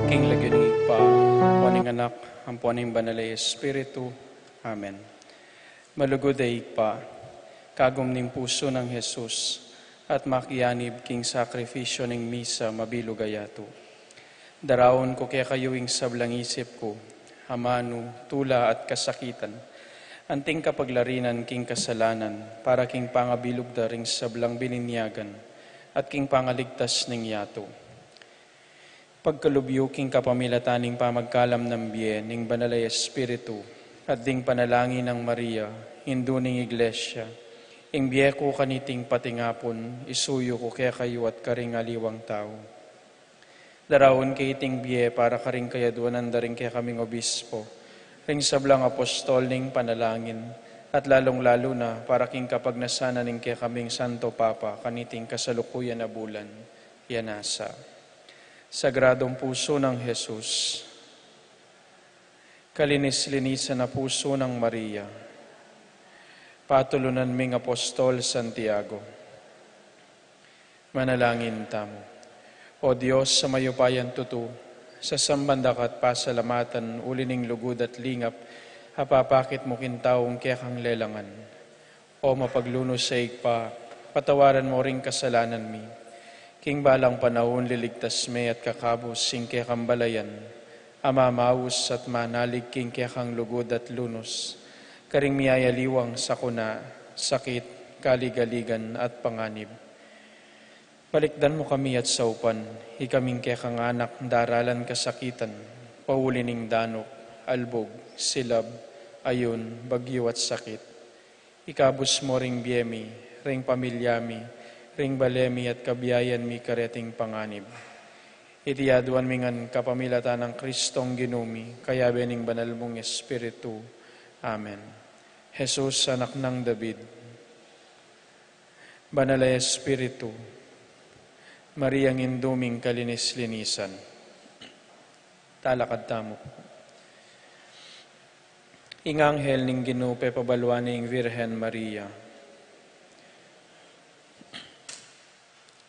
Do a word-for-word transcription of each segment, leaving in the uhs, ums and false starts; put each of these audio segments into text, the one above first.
King lagyu ning Ibpa, ampo ning Anak, ampo ning Banal a Espiritu. Amen. Malugud a Ibpa, kagum ning pusu nang Jesus, at makianib king sakrifisyu ning misa mabilug a yatu. Daraun ku kekayu ing sablang isip ku, amanu, tula at kasakitan, anting kapaglarinan king kasalanan, para king pangabilug da ring sablang bininyagan, at king pangaligtas ning yatu. Pagkalub yu king kapamilatan ning pamagkalam nang bie ning Banal a Espiritu, at ding panalangin nang Maria, Indu ning Iglesia, ing bie ku kaniting patingapun, isuyu ku kekayu at karing aliwang tau. Daraun ke iting bie para karing kayaduanan da ring kekaming obispo, ring sablang apostol ning panalangin, at lalung-lalu na para king kapagnasan na ning kekaming Santo Papa kaniting kasalukuyan a bulan. Yan nasa. Sagradong pusu nang Jesus, kalinis-linisan a pusu nang Maria, patulunan ming apostol Santiago. Manalangin tamu. O Dios a mayupayang tutu, sasamban da ka at pasalamatan uli ning lugud at lingap a papakit mu king taung kekang lelangan. O mapaglunus a Ibpa, patawaran mu ring kasalanan mi. King balang panaun liligtas me at kakabus ing kekang balayan a mamaus at manalig king kekang lugud at lunus, karing miyayaliwang sakuna, sakit, kaligaligan at panganib. Balikdan mu kami at saupan, ikaming kekang anak daralan kasakitan, pauli ning danup, albug, silab, ayun, bagyu at sakit. Ikabus mu ring bie mi, ring pamilya mi, ring bale mi at kabiayan mi kareting panganib. Iti aduan mi ngan kapamilatan nang Kristong Ginu mi, kayabe ning Banal mung Espiritu. Amen. Jesus, Anak nang David, Banal a Espiritu, Mariang Indu ming kalinis-linisan. Talakad tamu. Ing anghel ning Ginu pepabaluan ne ing Virgen Maria.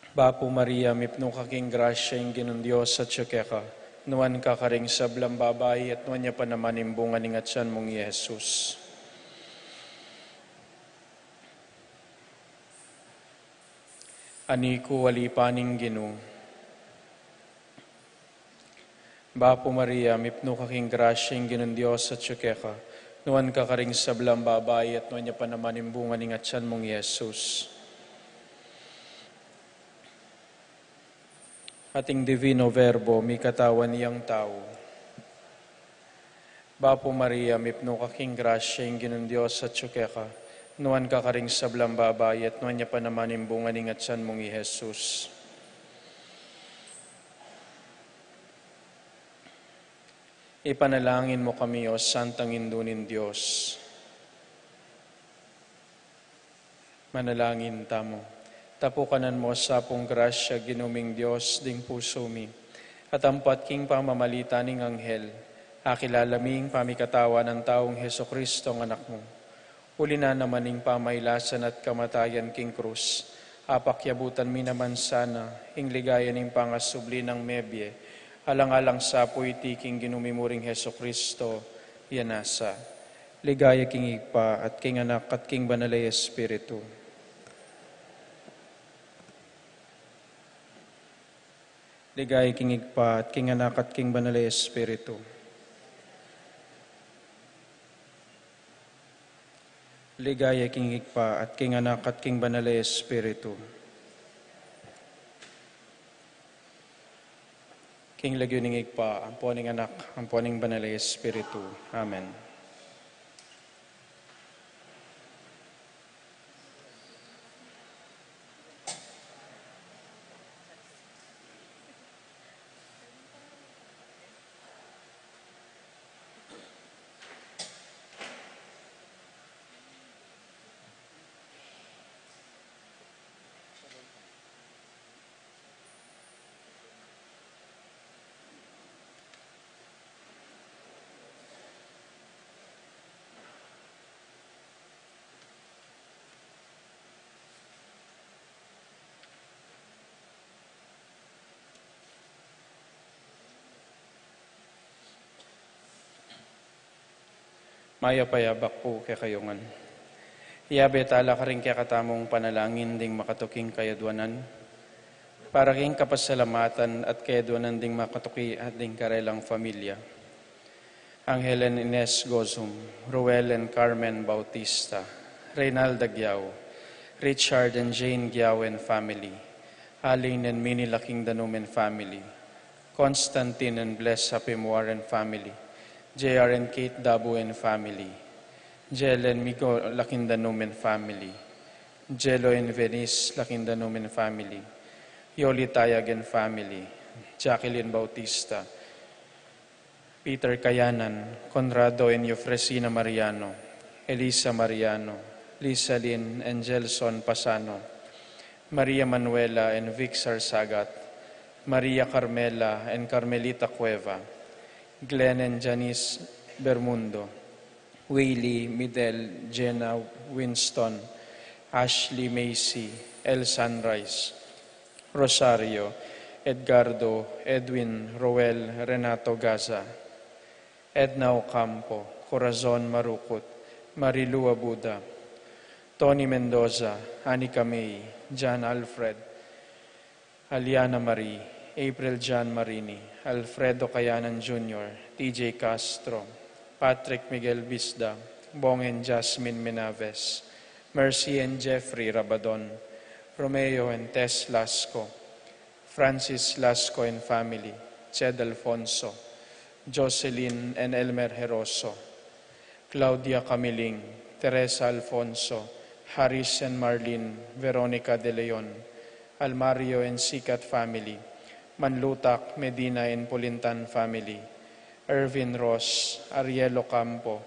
Bapu Maria, mipnu ka king grasya, ing Ginung Dios atyu keka, nuan ka karing sablang babai, at nuan ya pa naman ing bunga ning atyan mung i Jesus. Ani ku, ali pa ning Ginu. Bapu Maria, mipnu ka king grasya, ing Ginung Dios atyu keka, nuan ka karing sablang babai, at nuan ya pa naman ing bunga ning atyan mung i Jesus. At ing Divino Verbo, mikatawan yang tau. Bapu Maria, mipnu ka king grasya, ing Ginung Dios atyu keka, nuan ka karing sablang babai, at nuan ya pa naman ing bunga ning atyan mung i Jesus. Ipanalangin mu kami, O Santang Indu ning Dios. Manalangin tamu. Tapukanan mu sa pung grasya, Ginu ming Dios, ding pusu mi, at ampat king pamamalit ning anghel, akilala mi ing pamikatawan nang taung Jesucristo, ing Anak mu. Uli na naman ning pamailasan at kamatayan king krus, apakyabutan mi naman sana ing ligaya ning pangasubli nang mebie, alang-alang sa pu iti king Ginu mi mu ring Jesucristo, ya nasa. Ligaya king Ibpa, at king Anak, at king Banal a Espiritu. Ligaya king Ibpa, at king Anak, at king Banal a Espiritu. Ligaya king Ibpa, at king Anak, at king Banal a Espiritu. King lagyu ning Ibpa, ampo ning Anak, ampo ning Banal a Espiritu. Amen. Mayap a abak pu kekayu ngan. Iyabe tala karing kekatamung panalangin ding makatuking kayaduanan, para king kapasalamatan at kayaduanan ding makatuki at ding karelang familia. Angel and Ines Gozum, Ruel and Carmen Bautista, Reynalda Giao, Richard and Jane Giao and family, Alin and Minnie Laking Danum and family, Constantine and Bless Happy Muar and family, J R and Kate Dabu and family, Jel and Migo Laking Danum and family, Jelo and Venice Laking Danum and family, Yoli Tayag and family, Jacqueline Bautista, Peter Kayanan, Conrado and Eufresina Mariano, Elisa Mariano, Lisa Lynn and Gelson Pasano, Maria Manuela and Vic Sarsagat, Maria Carmela and Carmelita Cueva, Glenn and Janice Bermundo, Willie, Midel, Jenna, Winston, Ashley, Macy, El Sunrise, Rosario, Edgardo, Edwin, Roel, Renato Gaza, Edna Ocampo, Corazon Marukut, Marilu Abuda, Tony Mendoza, Anika May, John Alfred, Aliana Marie, April John Marini, Alfredo Kayanan Junior, T J Castro, Patrick Miguel Bisda, Bong and Jasmine Menaves, Mercy and Jeffrey Rabadon, Romeo and Tess Lasco, Francis Lasco and family, Ched Alfonso, Jocelyn and Elmer Heroso, Claudia Camiling, Teresa Alfonso, Haris and Marlene, Veronica De Leon, Almario and Sikat family, Manlutak, Medina and Pulintan family, Ervin Ross, Ariel Ocampo,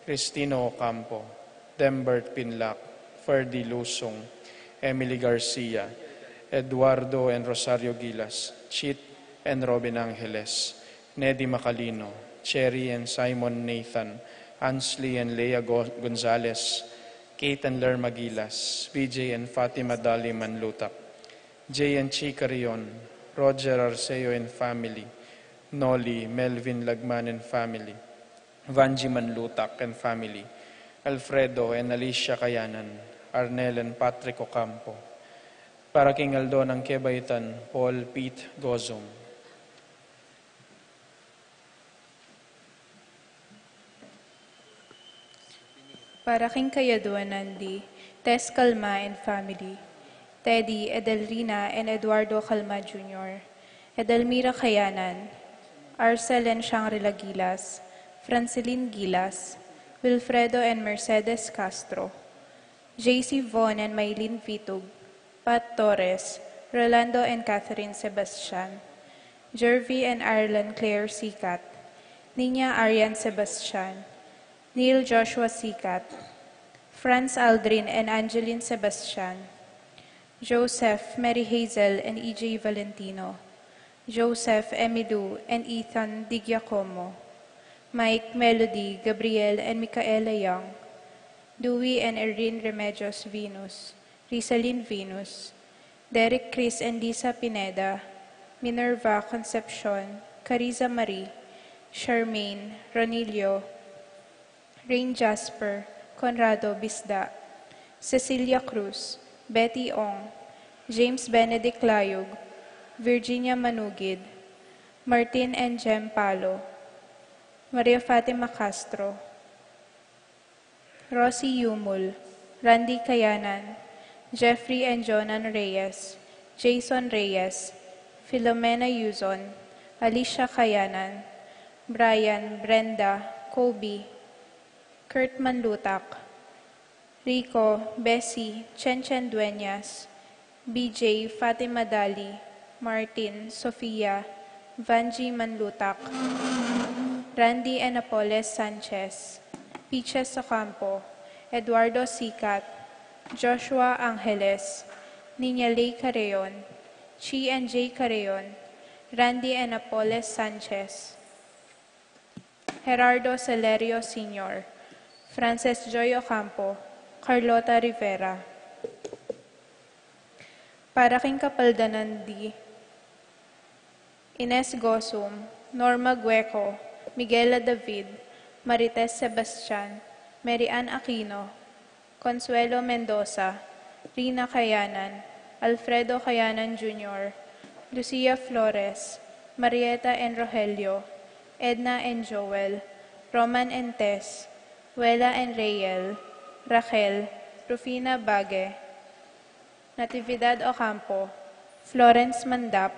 Cristino Ocampo, Dembert Pinlac, Ferdy Lusung, Emily Garcia, Eduardo and Rosario Gilas, Chit and Robin Angeles, Nedi Macalino, Cherry and Simon Nathan, Ansley and Lea Go- Gonzalez, Kate and Lerma Gilas, B J and Fatima Dali Manlutak, Jay and Chi Carrion, Roger Arceo and family, Noli, Melvin Lagman and family, Vanji Manlutak and family, Alfredo and Alicia Kayanan, Arnel and Patrick Ocampo. Para king aldo nang kebaitan, Paul Pete Gozum. Para king kayaduanan di Tess Calma and family, Teddy, Edelrina, and Eduardo Calma Junior, Edelmira Kayanan, Arcel and Shangri-La Gilas, Franceline Gilas, Wilfredo and Mercedes Castro, J C Von and Maylene Vitug, Pat Torres, Rolando and Catherine Sebastian, Jervy and Ireland Claire Sikat, Nina Arian Sebastian, Neil Joshua Sikat, Franz Aldrin and Angeline Sebastian, Joseph, Mary Hazel and E J Valentino, Joseph, Emilu and Ethan Di Giacomo, Mike, Melody, Gabriel and Micaela Young, Dewey and Erin Remedios Venus, Rizalin Venus, Derek, Chris and Lisa Pineda, Minerva Concepcion, Cariza Marie, Charmaine, Ronilio, Rain Jasper, Conrado Bisda, Cecilia Cruz, Betty Ong, James Benedict Layug, Virginia Manugid, Martin and Jem Palo, Maria Fatima Castro, Rosie Yumul, Randy Kayanan, Jeffrey and Jonan Reyes, Jason Reyes, Filomena Yuzon, Alicia Kayanan, Brian, Brenda, Kobe, Kurt Manlutak, Rico, Bessie, Chen Chen Dueñas, B J, Fatima Dali, Martin, Sofia, Vanji Manlutak, Randy and Apoles Sanchez, Piches Ocampo, Eduardo Sikat, Joshua Angeles, Nina Ley Carreon, Chi and Jay Carreon, Randy and Apoles Sanchez, Gerardo Celerio Senior, Frances Joy Ocampo, Carlota Rivera. Para king kapaldanan di Ines Gosum, Norma Gueco, Miguela David, Marites Sebastian, Mary Ann Aquino, Consuelo Mendoza, Rina Kayanan, Alfredo Kayanan Junior, Lucia Flores, Marieta N. Rogelio, Edna N. Joel, Roman N. Tez, Wela N. Reyel, Raquel, Rufina Bague, Natividad Ocampo, Florence Mandap,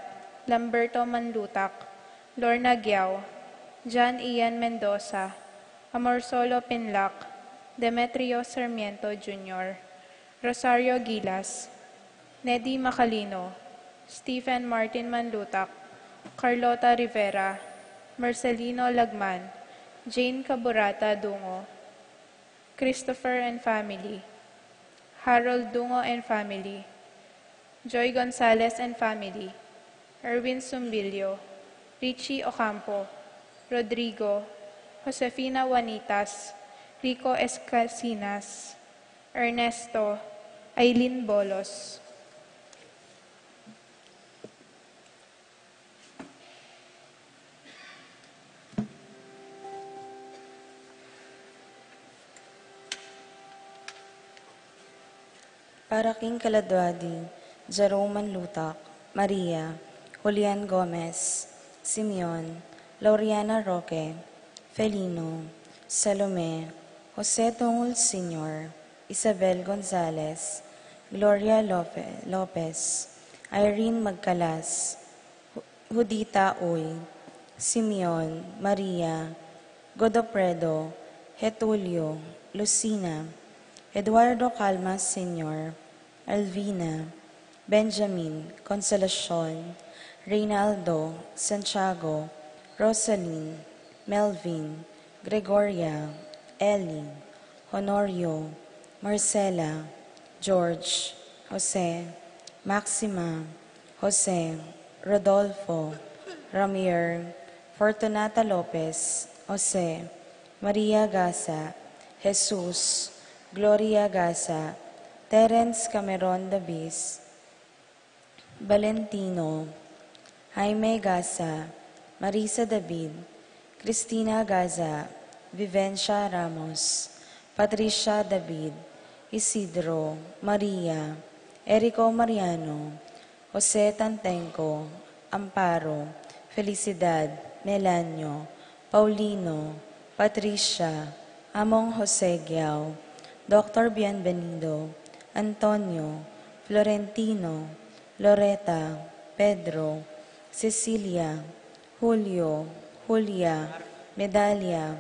Lamberto Manlutak, Lorna Guiao, John Ian Mendoza, Amorsolo Pinlac, Demetrio Sarmiento Junior, Rosario Gilas, Neddy Macalino, Stephen Martin Manlutak, Carlota Rivera, Marcelino Lagman, Jane Caburata Dungo, Christopher and family, Harold Dungo and family, Joy Gonzalez and family, Erwin Sumbilio, Richie Ocampo, Rodrigo, Josefina Juanitas, Rico Escasinas, Ernesto, Aileen Bolos. Para king kaladwa di, Jerome Manlutak, Maria, Julian Gomez, Simeon, Lauriana Roque, Felino, Salome, Jose Tungul Senior, Isabel Gonzalez, Gloria Lope-, Lopez, Irene Magcalas, Hu-, Judita Uy, Simeon, Maria, Godofredo, Getulio, Lucina, Eduardo Calma Senior, Alvina, Benjamin, Consolacion, Reynaldo, Santiago, Rosalyn, Melvin, Gregoria, Ellie, Honorio, Marcela, George, Jose, Maxima, Jose, Rodolfo, Ramir, Fortunata Lopez, Jose, Maria Gasa, Jesus, Gloria Gasa, Terence Cameron Davis, Valentino, Jaime Gasa, Marisa David, Cristina Gaza, Vivencia Ramos, Patricia David, Isidro, Maria, Erico Mariano, Jose Tantenco, Amparo, Felicidad, Melanio, Paulino, Patricia, Among Jose Guiao, Doctor Bienvenido, Antonio, Florentino, Loreta, Pedro, Cecilia, Julio, Julia, Medalia,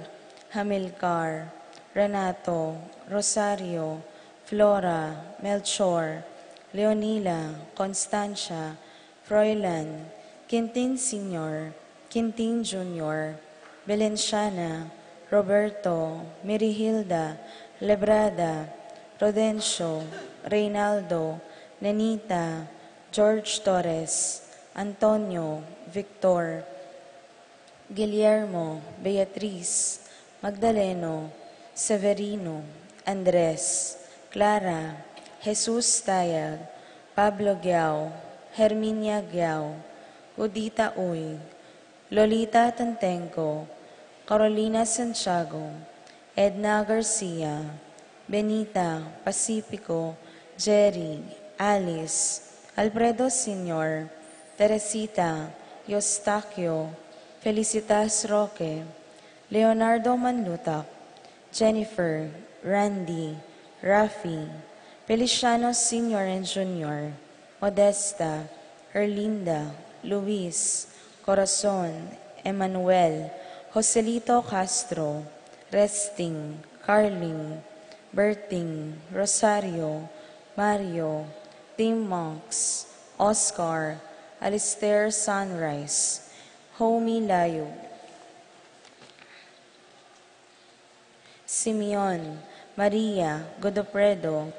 Hamilcar, Renato, Rosario, Flora, Melchor, Leonila, Constancia, Froilan, Quintin Senior, Quintin Junior, Belenciana, Roberto, Mirihilda, Lebrada, Rodencio, Reynaldo, Nenita, George Torres, Antonio, Victor, Guillermo, Beatriz, Magdaleno, Severino, Andres, Clara, Jesus Tayag, Pablo Guiao, Herminia Guiao, Judita Uy, Lolita Tantenco, Carolina Santiago, Edna Garcia, Benita, Pacifico, Jerry, Alice, Alfredo Senior, Teresita, Eustaquio, Felicitas Roque, Leonardo Manlutak, Jennifer, Randy, Rafi, Feliciano Senior and Junior, Modesta, Erlinda, Luis, Corazon, Emmanuel, Joselito Castro, Resting, Carling, Berting, Rosario, Mario, Tim Monks, Oscar, Alistair Sunrise, Homie Layug, Simeon, Maria, Godofredo,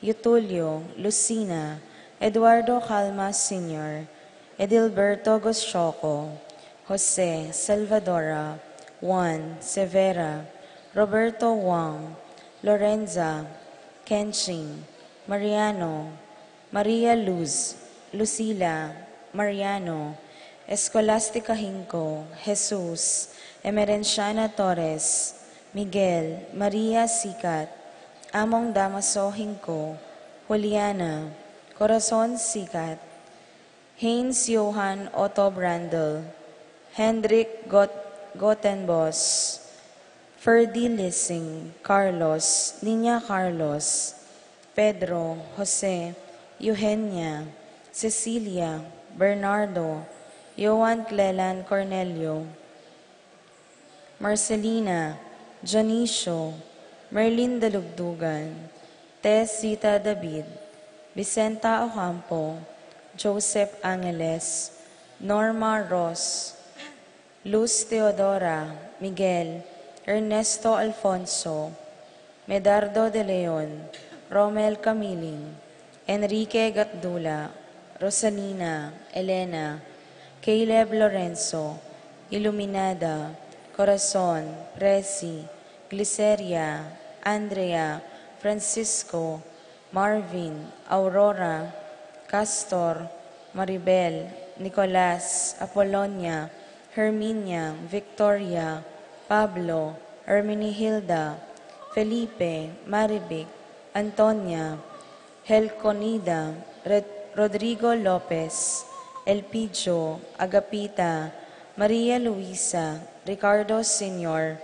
Yutulio, Lucina, Eduardo Calma Senior, Edilberto Goschoco, Jose, Salvadora, Juan, Severa, Roberto Wang, Lorenza, Kenching, Mariano, Maria Luz, Lucila, Mariano, Escolastica Hinco, Jesus, Emerenciana Torres, Miguel, Maria Sikat, Among Damaso Hinco, Juliana, Corazon Sikat, Heinz Johann Otto Brandl, Hendrik Got-, Gottenbos, Ferdi Lissing, Carlos, Niña Carlos, Pedro, Jose, Eugenia, Cecilia, Bernardo, Joan Clelan Cornelio, Marcelina, Dionisio, Merlin Dalugdugan, Tess Zita David, Vicenta Ocampo, Joseph Angeles, Norma Ross, Luz Teodora, Miguel, Ernesto Alfonso, Medardo de Leon, Romel Camiling, Enrique Gatdula, Rosalina, Elena, Caleb Lorenzo, Iluminada, Corazon, Presi, Gliceria, Andrea, Francisco, Marvin, Aurora, Castor, Maribel, Nicolas, Apolonia, Herminia, Victoria, Pablo, Herminihilda, Felipe, Marivic, Antonia, Helconida, Red-, Rodrigo Lopez, Elpidio, Agapita, Maria Luisa, Ricardo Senior,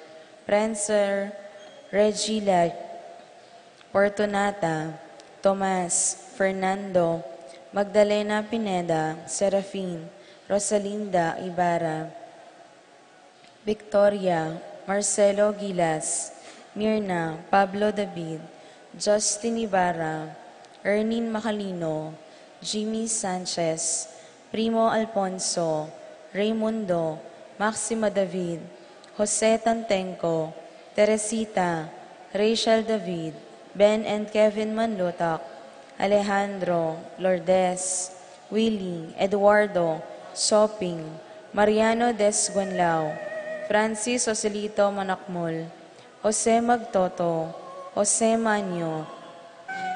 Prancer, Reggie Lag-, Fortunata, Tomas, Fernando, Magdalena Pineda, Serafin, Rosalinda Ibarra, Victoria, Marcelo Gilas, Mirna, Pablo David, Justin Ibarra, Ernin Macalino, Jimmy Sanchez, Primo Alfonso, Raymundo, Maxima David, Jose Tantenco, Teresita, Rachel David, Ben and Kevin Manlutak, Alejandro, Lourdes, Willie, Eduardo, Soping, Mariano Desguenlao, Francis Joselito Manakmul, Jose Magtoto, Jose Manyo,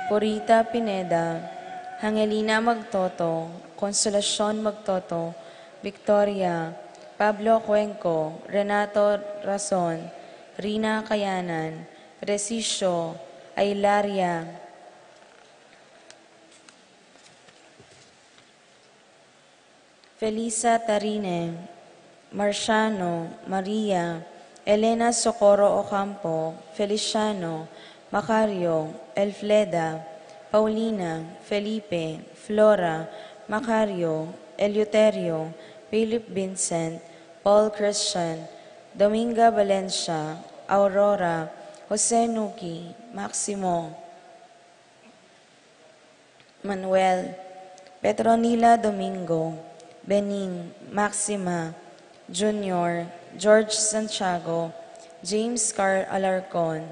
Purita Pineda, Angelina Magtoto, Consolacion Magtoto, Victoria, Pablo Cuenco, Renato Rason, Rina Kayanan, Presicio, Ailaria, Felisa Tarine, Marciano, Maria, Elena Socorro Ocampo, Feliciano, Macario, Elfleda, Paulina, Felipe, Flora, Macario, Eleuterio, Philip Vincent, Paul Christian, Dominga Valencia, Aurora, Jose Nuki, Maximo, Manuel, Petronila Domingo, Bening, Maxima, Junior, George Santiago, James Carl Alarcon,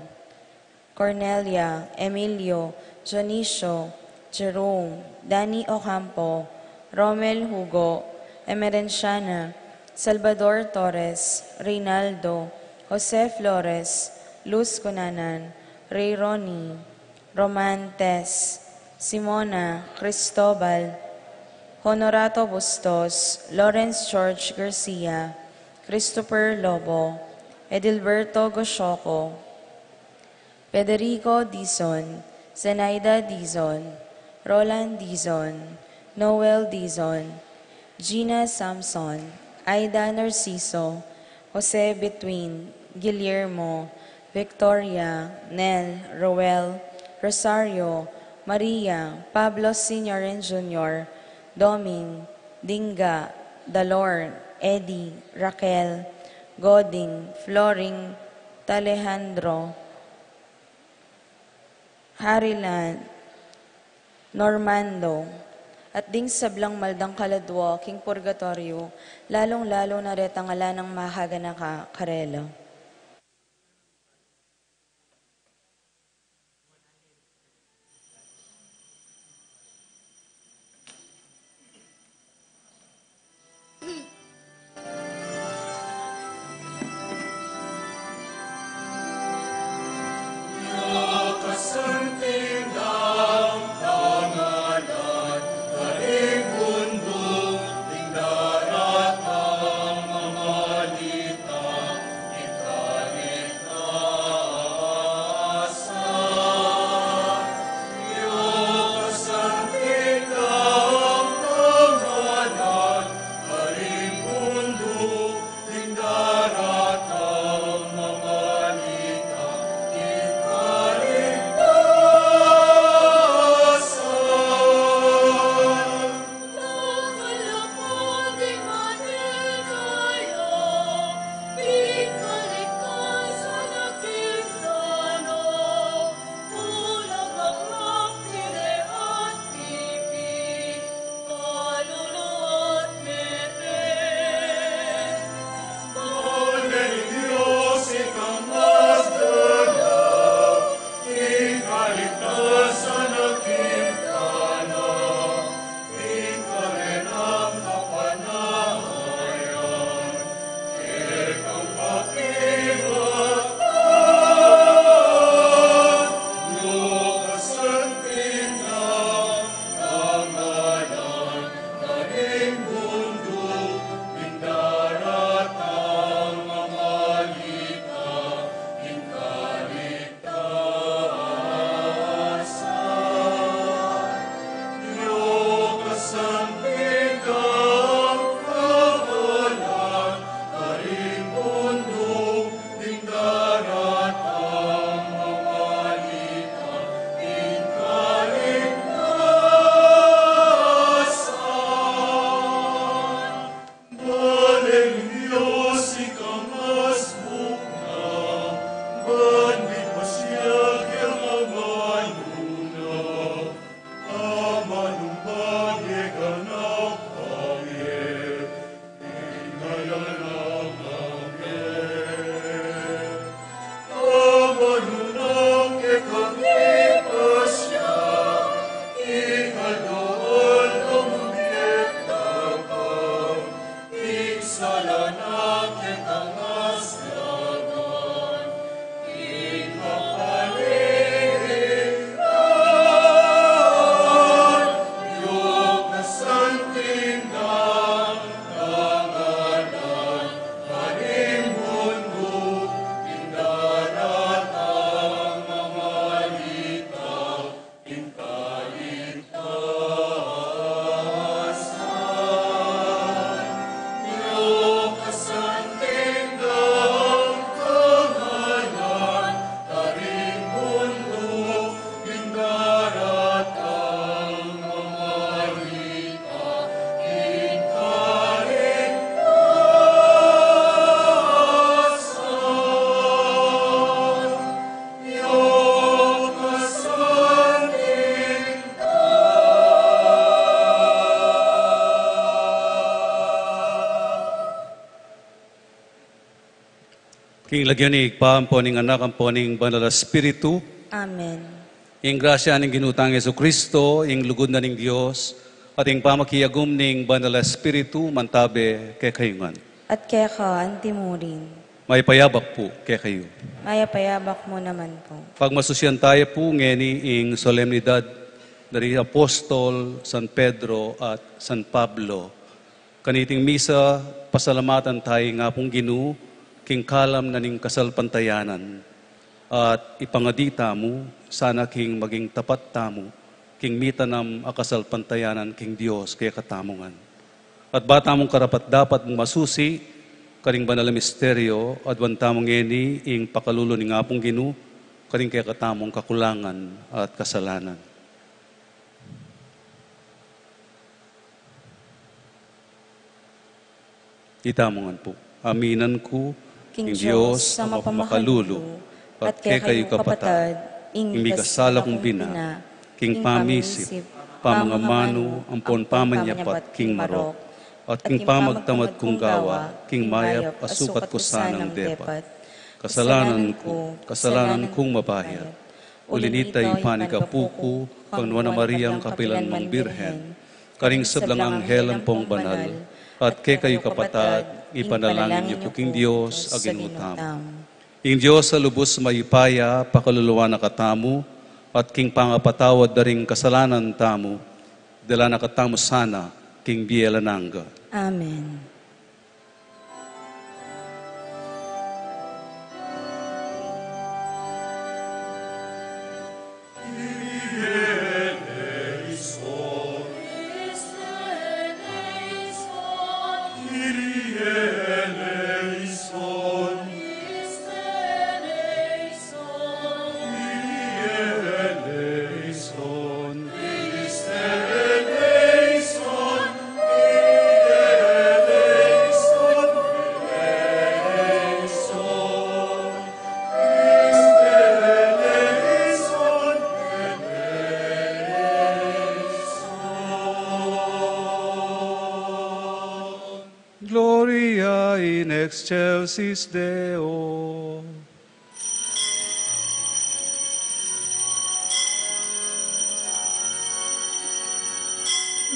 Cornelia, Emilio, Dionisio, Jerome, Danny Ocampo, Romel Hugo, Emerenciana, Salvador Torres, Reynaldo, Jose Flores, Luz Cunanan, Ray Ronnie, Roman Tess, Simona, Cristobal, Honorato Bustos, Lawrence George Garcia, Christopher Lobo, Edilberto Goshoco, Federico Dizon, Zenaida Dizon, Roland Dizon, Noel Dizon, Gina Samson, Aida Narciso, Jose Between, Guillermo, Victoria, Nel, Roel, Rosario, Maria, Pablo Senior and Junior, Doming, Dinga, Dalor, Eddie, Raquel, Goding, Floring, Talejandro, Harilan, Normando, at ding sablang maldang kaladwa king purgatoryo, lalung-lalu na retang ala nang makaganaka karela. King lagyu ning Ibpa, ampo ning Anak, ampo ning Banal a Espiritu. Amen. Ing grasya ning Ginu tang Jesucristo, ing lugud na ning Dios, at ing pamakiagum ning Banal a Espiritu, mantabe kekayu ngan. At keka antimurin. Mayap a abak pu kekayu. Mayap a abak mu naman pu. Pagmasusyan taya pu ngeni ing solemnidad dari Apostol San Pedro at San Pablo. Kaniting misa, pasalamatan taya ing Apung Ginu king kalam na ning kasalpantayanan, at ipangadi tamu sana king maging tapat tamu king mitanam a kasalpantayanan king Dios kekatamu ngan. At ba tamung karapat-dapat mung masusi karing banal a misteryo, aduan tamu ngeni ing pakalulu ning Apung Ginu karing kekatamung kakulangan at kasalanan. Itamu ngan pu. Aminan ku king Dios a mapamakalulu, at kekayu kapatad, ing mikasala kung bina, king pamisip, pamangamanu, ampon pamanyapat king marok, at king pamagtamad kung gawa king mayap a sukat ku sanang depat. Kasalanan ku, kasalanan kung mabayat. Uli nita, ipanyawad ku kang Nuan a Mariang kapilan mang Birhen, karing sablang anghel ampong banal, at kekayu kapatad, ipanalangin yu ku king Dios a Ginu tamu. Ing Dios a lubus mayupaya pakaluluan na katamu, at king pangapatawad da ring kasalanan tamu, dala na katamu sana king bie alang angga. Amen. Gloria in excelsis Deo.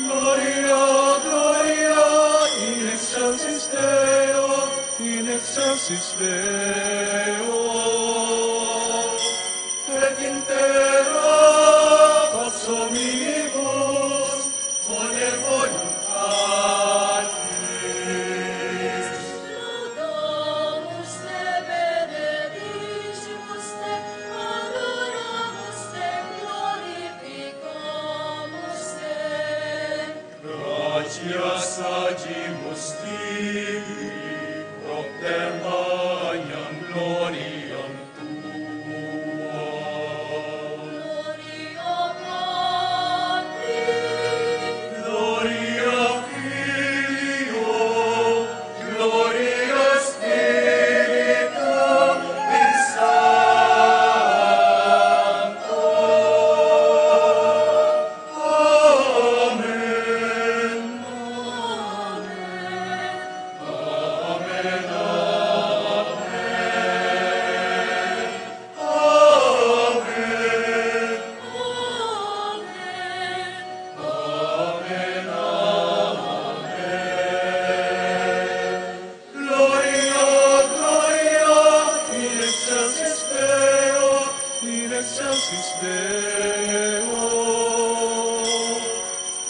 Gloria, Gloria in excelsis Deo, in excelsis Deo. Et in terra pax hominibus bone voluntatis. Laudamus te, benedicimus te, adoramus te, glorificamus te. Gratias agimus tibi, pro te magnam gloriam tuam. Gloria Patri, Gloria Filio, Gloria Spiritu Sancto. Amen. Amen. Amen. Amen. Deo,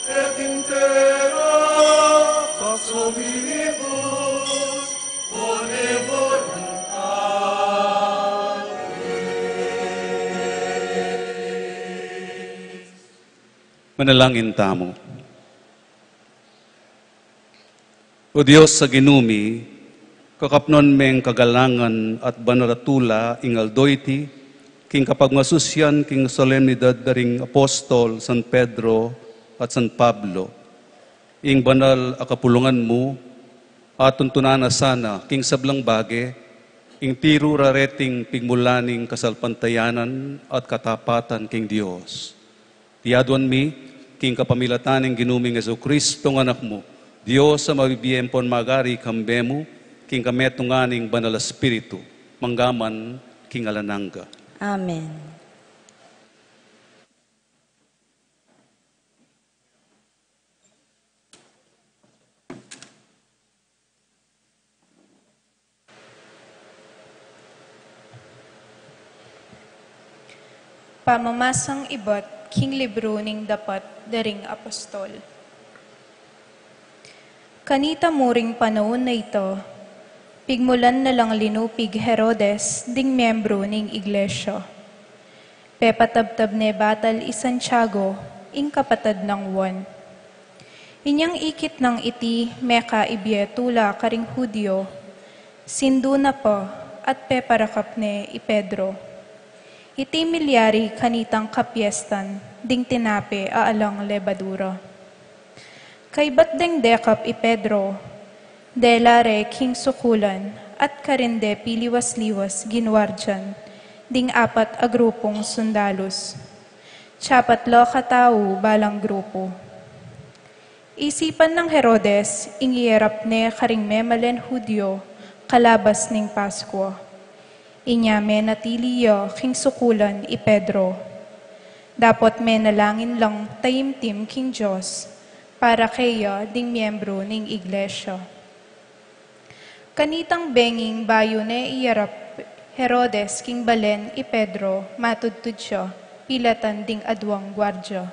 et in terra pax hominibus bone voluntatis. Manalangin tamu. O Dios a Ginu mi, kakapnon meng kagalangan at banal a tula ing aldo iti, king kapagmasusian king solemnidad da ring apostol San Pedro at San Pablo, ing banal a kapulungan mu, atuntunan na sana king sablang bage, ing tiru ra reting pigmulan ning kasalpantayanan at katapatan king Dios. Iti aduan mi, king kapamilatan ning Ginu ming Jesucristo nga Anak mu, Dios a mabibie ampon magari kambe mu, king kametungan ning Banal a Espiritu, mangga man king alang angga. Amen. Pamamasang ibat king libru ning Dapat da ring Apostol. Kanita mu ring panaun a ita, pigmulan na lang linupig Herodes ding miyembru ning iglesia. Pepatabtab ne batal i Santiago, ing kapatad nang Juan. Inyang ikit nang iti mekaibie tula karing Judio, sindu na pa at peparakap ne i Pedro. Iti milyari kanitang kapiestan ding tinape a alang lebadura. Kaybat deng dekap i Pedro, dela re king sukulan at karin de piliwas-liwas ginwardian ding apat a grupung sundalus. Tsapat la katau balang grupu. Isipan nang Herodes ing iyarap ne karing memalen Judio kalabas ning Paskua. Inya menatili ya king sukulan i Pedro. Dapot menalangin lang taimtim king Dios para keya ding miyembru ning iglesia. Kanitang benging bayu ne iyarap Herodes king balen i Pedro, matudtud ya, pilatan ding aduang guardia.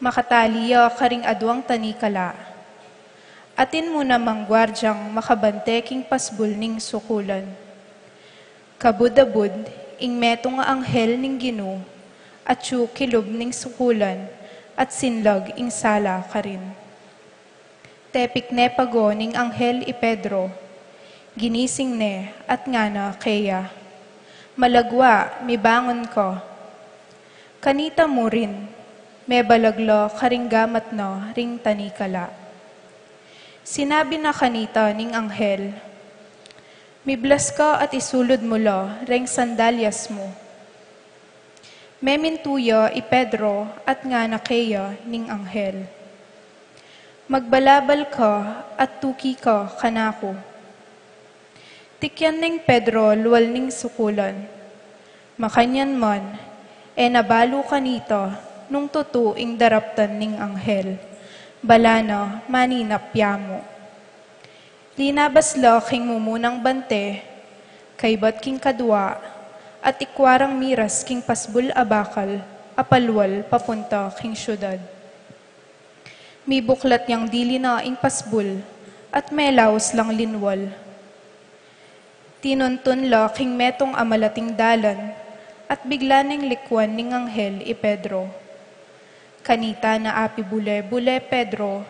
Makatali ya karing aduang tanikala. Atin mu namang guardiang makabante king pasbul ning sukulan. Kabud-abud, ing metung a anghel ning Ginu, atyu kilub ning sukulan, at sinlag ing sala karin. Tepik ne pago ning anghel i Pedro. Ginising ne at ngana keya, "Malagwa, mibangun ka." Kanita mu rin, mebalag la karing gamat na ring tanikala. Sinabi na kanita ning anghel, "Miblas ka at isulud mu la reng sandalyas mu." Memintu ya i Pedro at ngana keya ning anghel, "Magbalabal ka at tuki ka kanaku." Tikyan neng Pedro lual ning sukulan. Makanyan man, e na balu kanita nung tutu ing daraptan ning anghel. Bala na maninap ya mu. Linabas la king mumunang bante, kaybat king kadua, at ikwa rang miras king pasbul a bakal a palual papunta king siudad. Mibuklat yang dili na ing pasbul, at melaus lang linwal. Tinuntun la king metung a malating dalan, at bigla neng likwan ning anghel i Pedro. Kanita na api bule-bule Pedro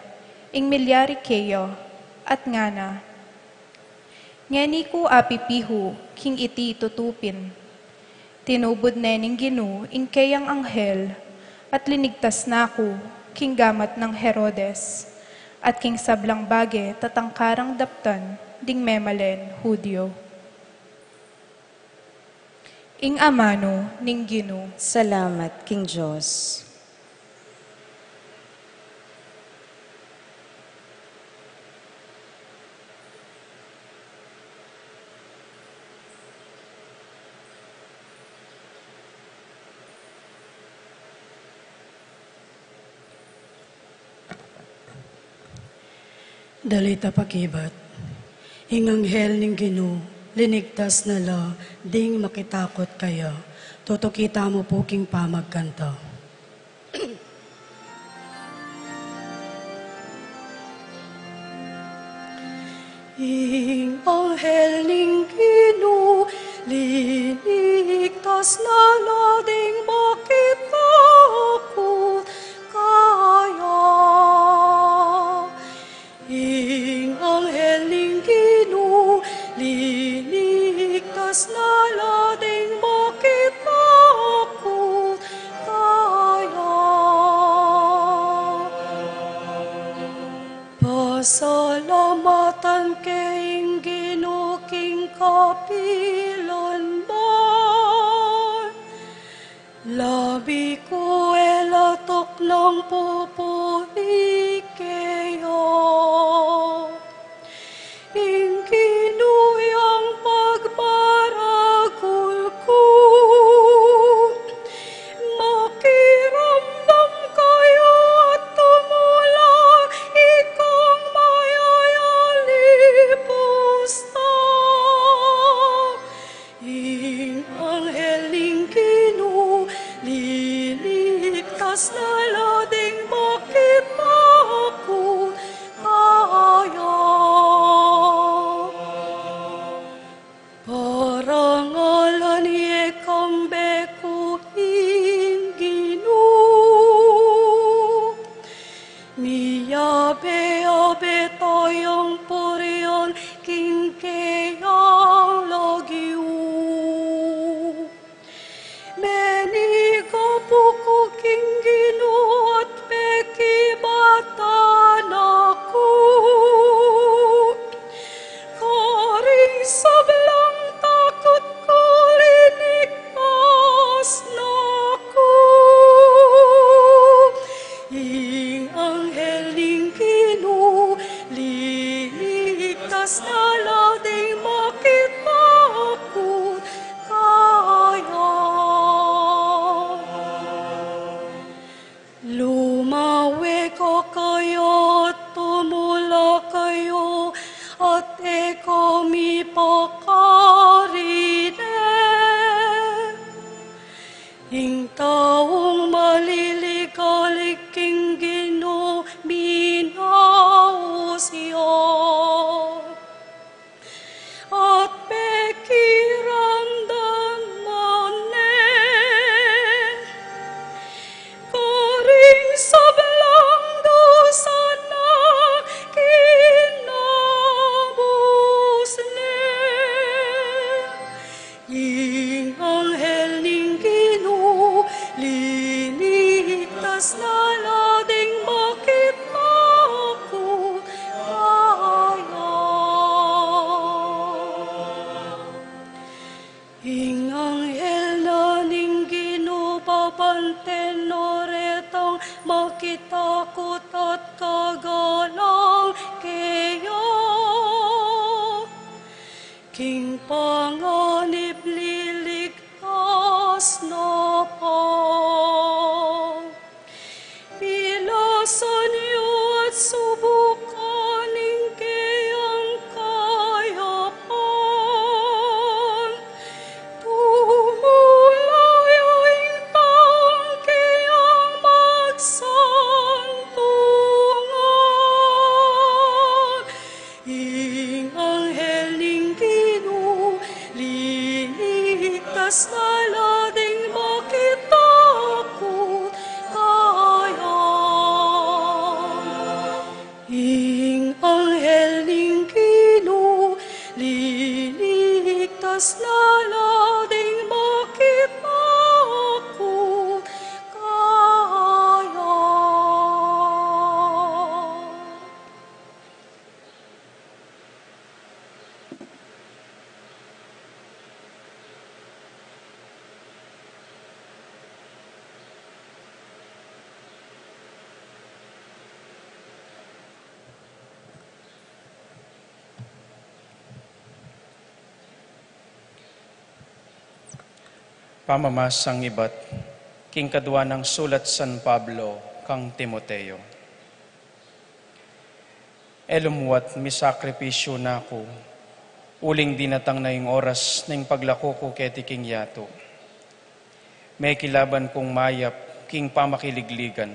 ing milyari keya, at ngana, "Ngeni ku api pihu king iti tutu pin." Tinubud ne ning Ginu ing keyang anghel, at linigtas na ku king gamat nang Herodes, at king sablang bage tatangkarang daptan ding memalen Judio. Ing amanu ning Ginu. Salamat king Dios. Dalita pakibat. Ing anghel ning Ginu Linigtas na la ding makitakut kaya. Tutuki tamu pu king pamagkanta. Ing anghel ning Ginu, linigtas na la ding makitakut kaya. Ing anghel ning Ginu, linigtas na la ding makitakut kaya. Pasalamatan ke ing Ginu king kapilan man. Labi ku e la tuknang pupuri keya. Ing Ginu yang pagmaragul ku. Makiramdam kayu at tumula, ikang mayayalipusta. Ing anghel ning Ginu, liligtas na la ding makitakut kaya. Parangalan ye kambe ku ing Ginu. Miyabe-abe tayang purian king keyang lagyu. Menigapu ku king Ginu at pekibatan na ku. Karing sablang takut ku, linigtas na ku. Ing anghel ning Ginu, liligtas na la ding makitakut kaya. Lumawe kekayu at tumula kayu, at e kayu mipakarine. Ing taung maliligalig king Ginu, minaus ya. At pekiramdaman ne karing sablang dusa na kinabus ne. Ing anghel ning Ginu, liligtas na la ding makitakut kaya. Ing anghel na ning Ginu, babanten no retang makitakut at kagalang keya. King panganib liligtas na pa. Pilasan yu at subukan ing keyang kayapan. Tumula ya ing tangke yang magsantungan. Ing anghel ning Ginu, liligtas na la ding makitakut kaya. Ing anghel ning Ginu, liligtas na la ding makitakut kaya. Pamamasang ibat king kadua nang sulat San Pablo kang Timoteo. E lumuat misakripisyu na ku, Uling dinatang na ing oras ning paglaku ku keti king yatu. Mekilaban kung mayap king pamakiligligan.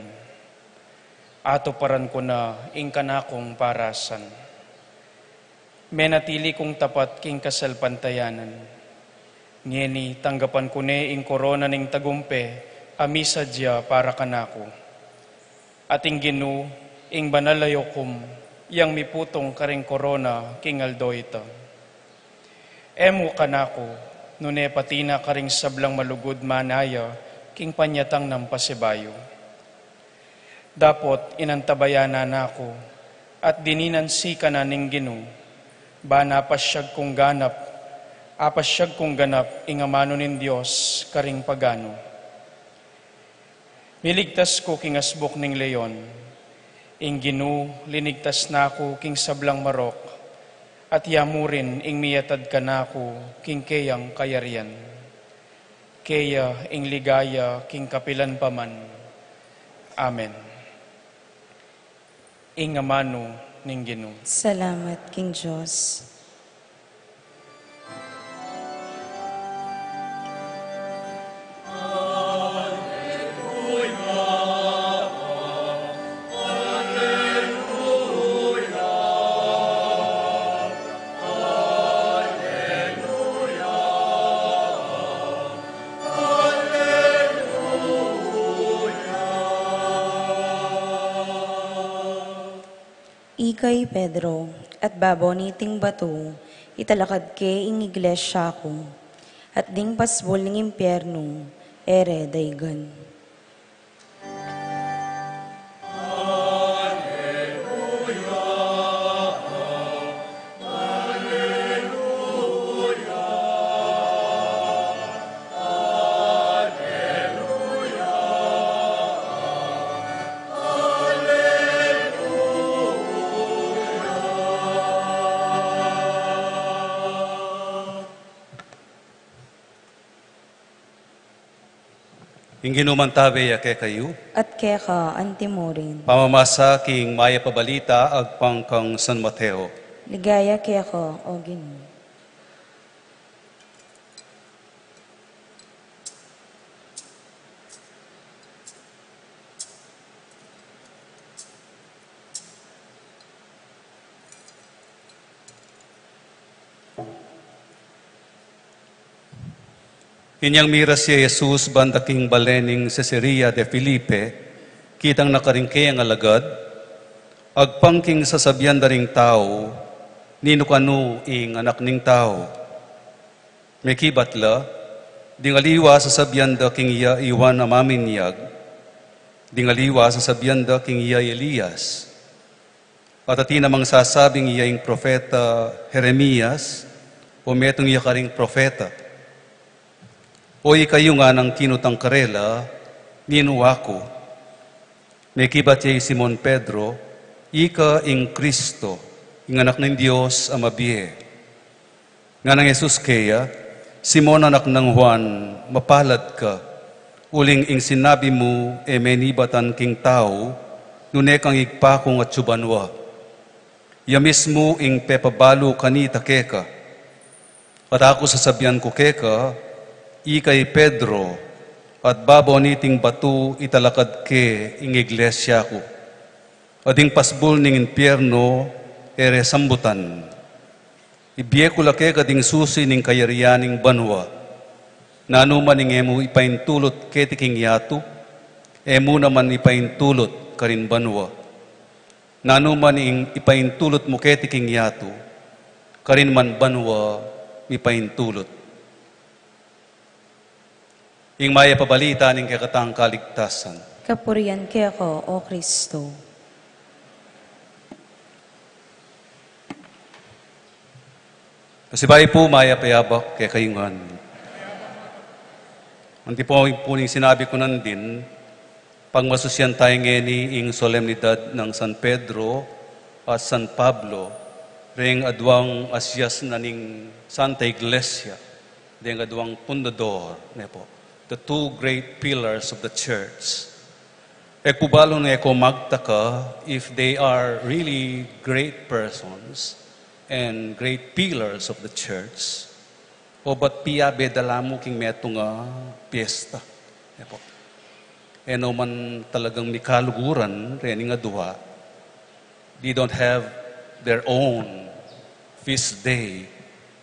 Atuparan ku na ing kanakung parasan. Menatili kung tapat king kasalpantayanan. Ngeni tanggapan ku ne ing korona ning tagumpe a misadya para kanaku. At ing Ginu, ing banal a yukum, yang miputung karing korona king aldo ita. E mu kanaku, nune pati na karing sablang malugud manaya king panyatang nang pasibayu. Dapot inantabayanan na ku, at dinan sikanan ning Ginu, ban apasyag kung ganap, apasyag kung ganap ing amanu ning Dios karing paganu. Miligtas ku king asbuk ning leon, ing Ginu linigtas na ku king sablang marok, at ya mu rin ing miyatad kanaku king keyang kayarian. Keya ing ligaya king kapilan pa man. Amen. Ing amanu ning Ginu. Salamat king Dios. Ika i Pedro, at babo niting batu, italakad ke ing iglesia ku, at ding pasbul ning impiernu, e re daigan. Ing Ginu mantabe ya kekayu. At keka antimurin. Pamamasa king mayap a balita agpang kang San Mateo. Ligaya keka, O Ginu. Inyang miras ya i Jesus banda king bale ning Cesarea de Felipe, kitang na karing keyang alagad, agpang king sasabian da ring tau, ninu kanu ing Anak ning Tau. Mekibat la, ding aliwa sasabian da king iya i Juan a Maminyag, ding aliwa sasabian da king iya i Elias. At atin namang sasabing iya ing propeta Jeremias, o metung iya karing propeta. O ikayu nganang kinutang karela, ninu aku? Mekibat ya i Simon Pedro, ika ing Kristo, ing Anak ning Dios a mabie. Nganang Jesus keya, Simon anak nang Juan, mapalad ka, uling ing sinabi mu e menibatan king tau, nune kang Ibpa kung atsu banua. Iya mismu ing pepabalu kanita keka. At aku sasabian ku keka, ika i Pedro, at babo niting batu italakad ke ing iglesia ku. At ding pasbul ning impiernu e re sambutan. Ibie ku la keka ding susi ning kayarian ning banua. Nanu man ing e mu ipaintulut keti king yatu, e mu naman ipaintulut karin banua. Nanu man ing ipaintulut mu keti king yatu, karin man banua mipaintulut. Ing mayap a balita ning kekatang kaligtasan. Kapurian keka, O Kristo. Pasibayu pu, mayap a abak kekayu ngan. Anti pu ning sinabi ku nandin, pagmasusian tayu ngeni ing solemnidad nang San Pedro at San Pablo, reng aduang asias na ning Santa Iglesia, deng aduang pundador, ne pu, the two great pillars of the church. E ku balu nung e ku magtaka if they are really great persons, and great pillars of the church, obat piyabe da la mu king metung a piesta. E pu. E no man talagang mikaluguran rening adua. They don't have their own feast day,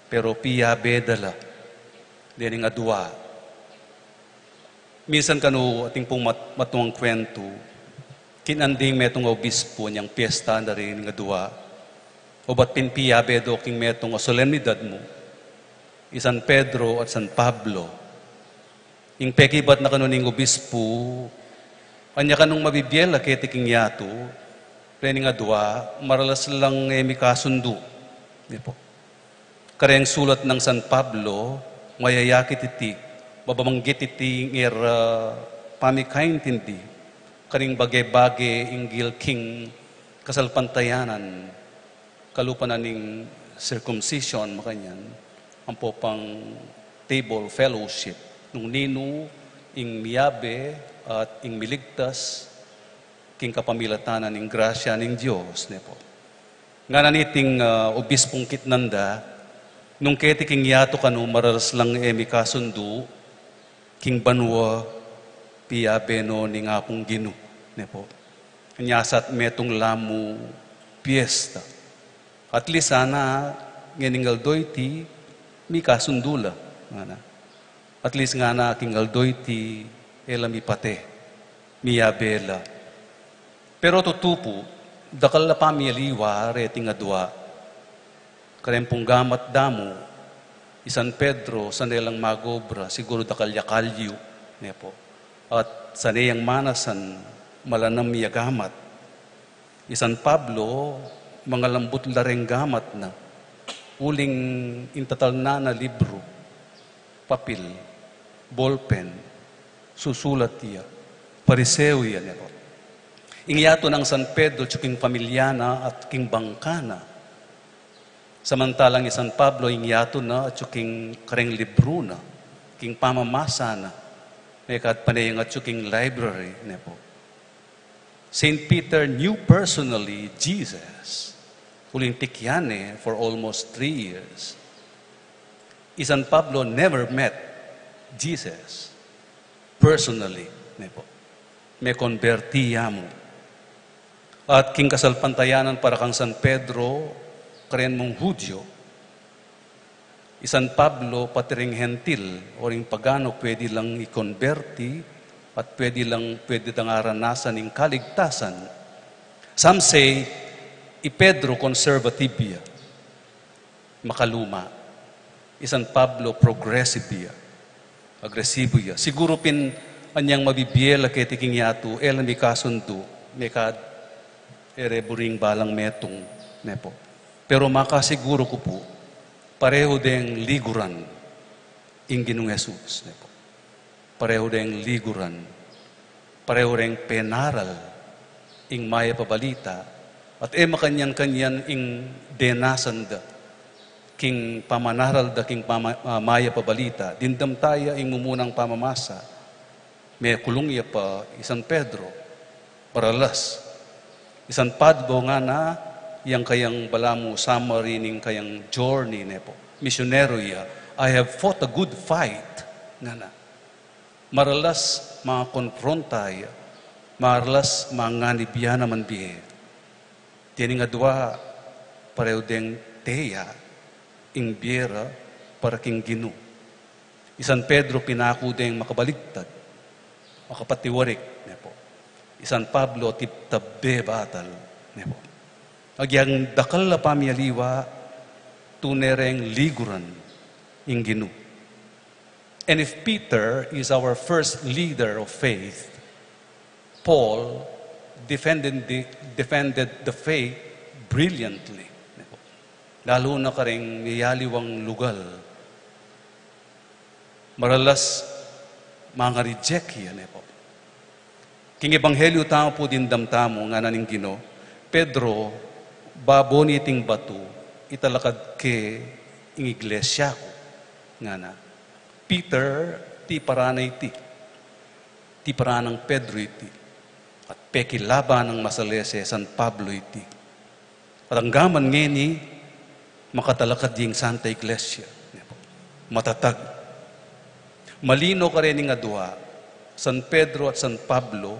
pero piyabe da la rening adua. Minsan kanu atin pung mat-, matungang kwentu, kinanding metung a obispu anyang piesta na rening adua, obat pin piyabe do king metung a solemnidad mu, i San Pedro at San Pablo. Ing pekibat na kanu ning obispu, anya kanung mabibie la keti king yatu rening adua, maralas lang e mikasundu. Di pu. Kareng sulat nang San Pablo, mayayakit iti, mababanggit iti ngera pamikaintindi karing bage-bage inggil king kasalpantayanan, kalupa na ning circumcision, makanyan, ampo pang table fellowship, nung ninu ing miyabe at ing miligtas king kapamilatan ning grasya ning Dios, ne pu. Ngana niting, ah, obispung kitnan da, nung keti king yatu kanu maralas lang e mikasundu, king banua piyabe no ning Apung Ginu, ne pu. Nya sat metung la mu piesta. At least sana ngening aldo iti mikasundu la, ngana. At least ngana king aldo iti e la mipate, miyabe la. Pero tutu pu, dakal la pamialiwa reting adua. Kareng pung gamat da mu, i San Pedro sane lang magobra, siguru dakal ya kalyu, ne pu. At sane yang manasan, malanam ya gamat. I San Pablo, mangalambut la reng gamat na, uling ing tatalnan a libru, papil, bolpen, susulat ya, Pariseo ya, ne pu. Ing yatu nang San Pedro atyu king pamilya na at king bangka na. Samantalang i San Pablo, ing yatu na atyu king kareng libru na, king pamamasa na, mekad pane yang atyu king library, ne pu. Saint Peter knew personally Jesus, uling tikyan ne for almost three years. I San Pablo never met Jesus personally, ne pu. Mekonberti ya mu. At king kasalpantayanan para kang San Pedro, karen mung Hudyo, i San Pablo, pati ring Hentil, o ring pagano, pwede lang ikonberti, at pwede lang, pwede dang aranasan ing kaligtasan. Some say, i Pedro conservative ya, makaluma. I San Pablo progressive ya, agresibu ya. Siguru pin anyang mabibie la keti king yatu, e la mikasundu, mekad e re buring balang metung, ne pu. Pero makasiguru ku pu, pareho deng liguran ing Ginung Jesus, ne pu. Pareho deng liguran, pareho reng penaral ing Mayap a Balita, at e makanyan-kanyan ing denasan da king pamanaral da king pama-, ah, Mayap a Balita. Dimdam taya ing mumunang pamamasa, mekulung ya pa i San Pedro. Maralas. I San Pablo ngana, yang kayang balamu summary ning kayang journey, ne pu. Misyonero ya, "I have fought a good fight," ngana. Maralas makonfronta ya, maralas manganib ya naman bie. Dening adua, pareho deng teya ing bie ra para king Ginu. I San Pedro pinaku deng makabaligtad, makapatiwarik, ne pu. I San Pablo tibtab de batal, ne pu. Agyang dakal a pamialiwa, tune reng liguran ing Ginu. And if Peter is our first leader of faith, Paul defended the, defended the faith brilliantly. Lalu na kareng miyaliwang lugal. Maralas, mangareject ya, ne pu. King ebanghelyo tamu pu dimdam tamu, ngana ning Ginu, "Pedro, babo niting batu, italakad ke ing iglesia ku," ngana. Peter, tiparan na iti. Tiparan nang Pedro iti. At pekilaban nang masalese San Pablo iti. At anggaman ngeni, Makatalakad ya ing Santa Iglesia. Matatag. Malino karening adua, San Pedro at San Pablo,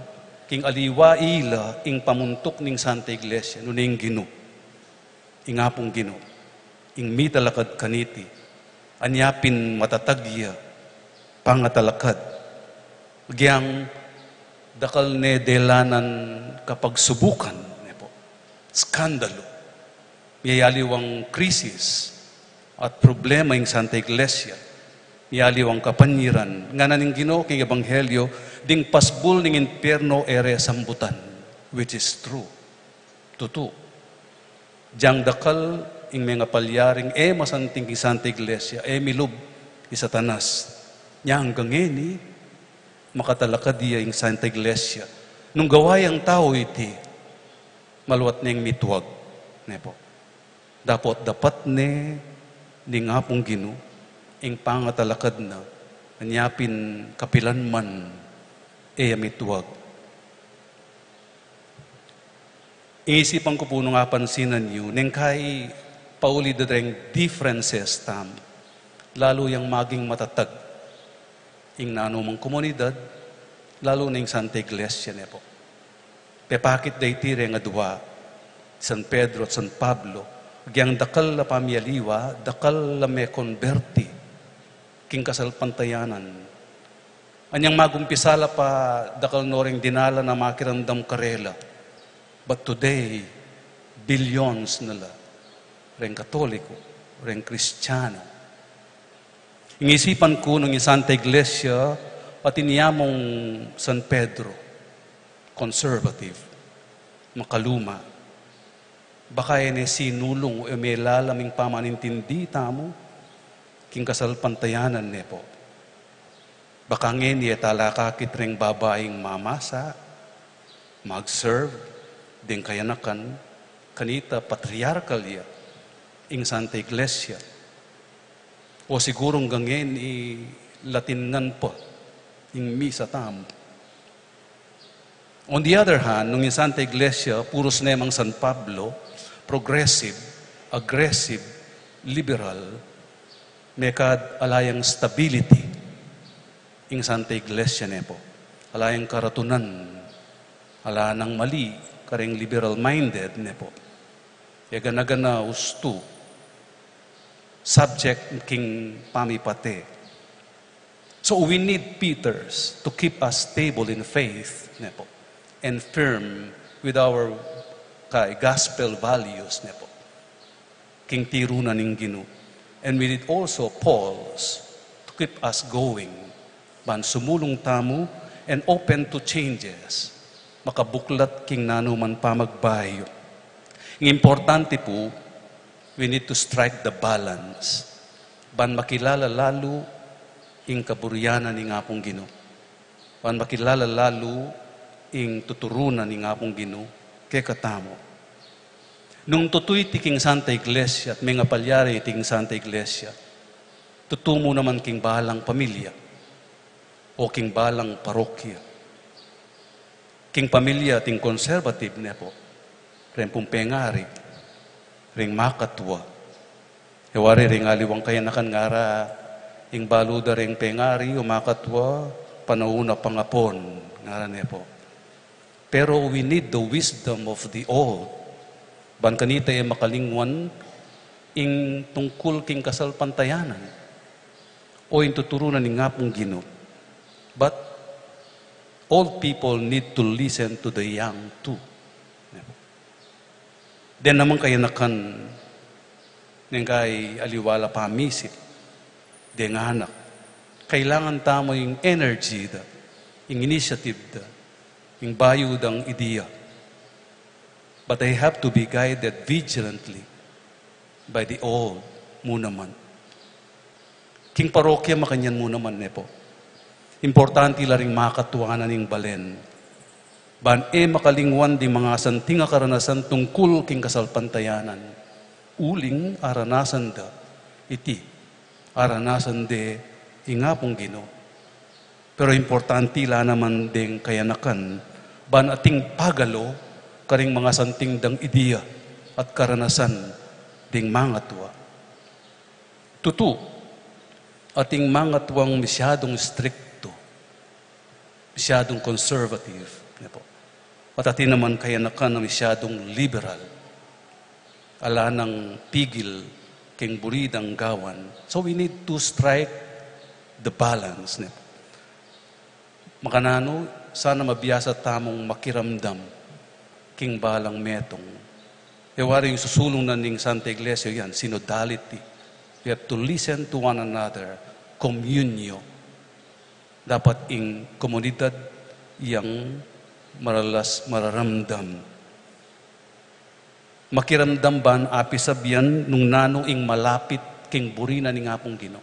king aliwa ila ing pamuntuk ning Santa Iglesia, nune ing Ginu, ing Apung Ginu, ing mitalakad kaniti, anya pin matatag ya, pangatalakad, agyang dakal ne delanan kapagsubukan, ne po, skandalu, miyayaliwang krisis at problema ing Santa Iglesia, miyayaliwang kapanyiran, ngana ning Ginu king Ebanghelyo, ding pasbul ning impierno e re sambutan, which is true. Tutu. Dyang dakal ing mengapalyaring e masanting king Santa Iglesia, e milub i Satanas. Nya anggang ngeni, makatalakad ya ing Santa Iglesia. Nung gawa yang tau iti, maluat neng mituag, ne po. Dapot dapat ne ning Apung Ginu, ing pangatalakad na, anya pin kapilan man, e ya mituag. Ing isipan ku pu nung apansinan yu, neng kai pauli da reng differences tam, lalu yang maging matatag ing nanumang komunidad, lalu na ing Santa Iglesia, ne po. Pepakit da iti reng adua, San Pedro at San Pablo, agyang dakal la pamiyaliwa, dakal la mekonberti king kasalpantayanan. Anyang magumpisa la pa, dakal no reng dinalan a makiramdam karela. But today, billions na la reng Katoliko, reng Kristiyano. Ing isipan ku nung ing Santa Iglesia at inyamung San Pedro, conservative, makaluma, baka e ne sinulung o melalam ing pamanintindi tamu king kasalpantayanan, ne po. Baka ngeni e talakakit reng babaing mamasa, mag-serve deng kayanakan, kanita patriarkal ya ing Santa Iglesia. O siguru anggang ngeni Latin ngan pa ing misa tamu. On the other hand, nung ing Santa Iglesia, purus ne mang San Pablo, progressive, aggressive, liberal, mekad ala yang stability ing Santa Iglesia, ne po. Ala yang karatunan, ala nang mali kareng liberal-minded, ne po. E gana-gana ustu, subject king pamipate. So we need Peters to keep us stable in faith, ne po, and firm with our kai gospel values, ne po, king tiru na ning Ginu. And we need also Pauls to keep us going, ban sumulung tamu and open to changes, makabuklat king nanuman pamagbayu. Ing importante pu, we need to strike the balance ban makilala lalu ing kaburian ning Apung Ginu, ban makilala lalu ing tuturunan ning Apung Ginu kekatamu. Nung tutu iti king Santa Iglesia at mengapalyari iti king Santa Iglesia, tutu mu naman king balang pamilya o king balang parokya. King pamilya, king conservative, ne po, reng pung pengari, reng makatua. E wari reng aliwang kayanakan ngara, ing balu da reng pengari o makatua, panaun a pangapon, ngara, ne po. Pero we need the wisdom of the old. Ban kanita e makalingwan ing tungkul king kasalpantayanan o ing tuturunan ning Apung Ginu. But old people need to listen to the young too. Den naman kayanakan, neng kai aliwa la pamisip deng anak. Kailangan tamu ing energy da, ing initiative da, ing bayu dang idea. But they have to be guided vigilantly by the old mu naman. King parokya makanyan mu naman, ne po. Importante la ring makatuanan ning balen. Ban e makalingwan ding mangasanting a karanasan tungkul king kasalpantayanan. Uling aranasan da iti, aranasan de ing Apung Ginu. Pero importante la naman deng kayanakan, ban ating pagalo karing mangasanting dang idea at karanasan ding mangatua. Tutu, ating mangatuang masyadong strikto, masyadong conservative, ne po. At atin naman kayanakan na masyadong liberal. Ala nang pigil king buri dang gawan. So we need to strike the balance, ne po. Makananu, sana mabiasa tamung makiramdam king balang metung. E wari ing susulung na ning Santa Iglesia yan, synodality. We have to listen to one another, komunyo. Dapat ing komunidad yang maralas mararamdam. Makiramdam ban apisabian nung nanu ing malapit king buri na ning Apung Ginu.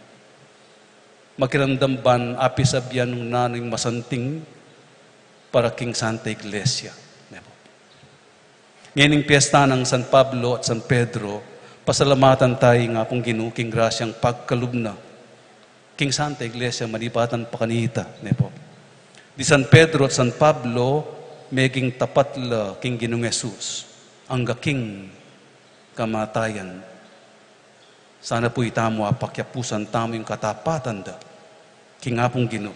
Makiramdam ban apisabian nung nanu ing masanting para king Santa Iglesia. Ne po. Ngening piyesta nang San Pablo at San Pedro, pasalamatan tayu ing Apung Ginu king grasyang pagkalub na king Santa Iglesia manibatan pa kanita, ne po. Di San Pedro at San Pablo, meging tapat la king Ginung Jesus, angga king kamatayan. Sana pu itamu apakyapusan tamu ing katapatan da king Apung Ginu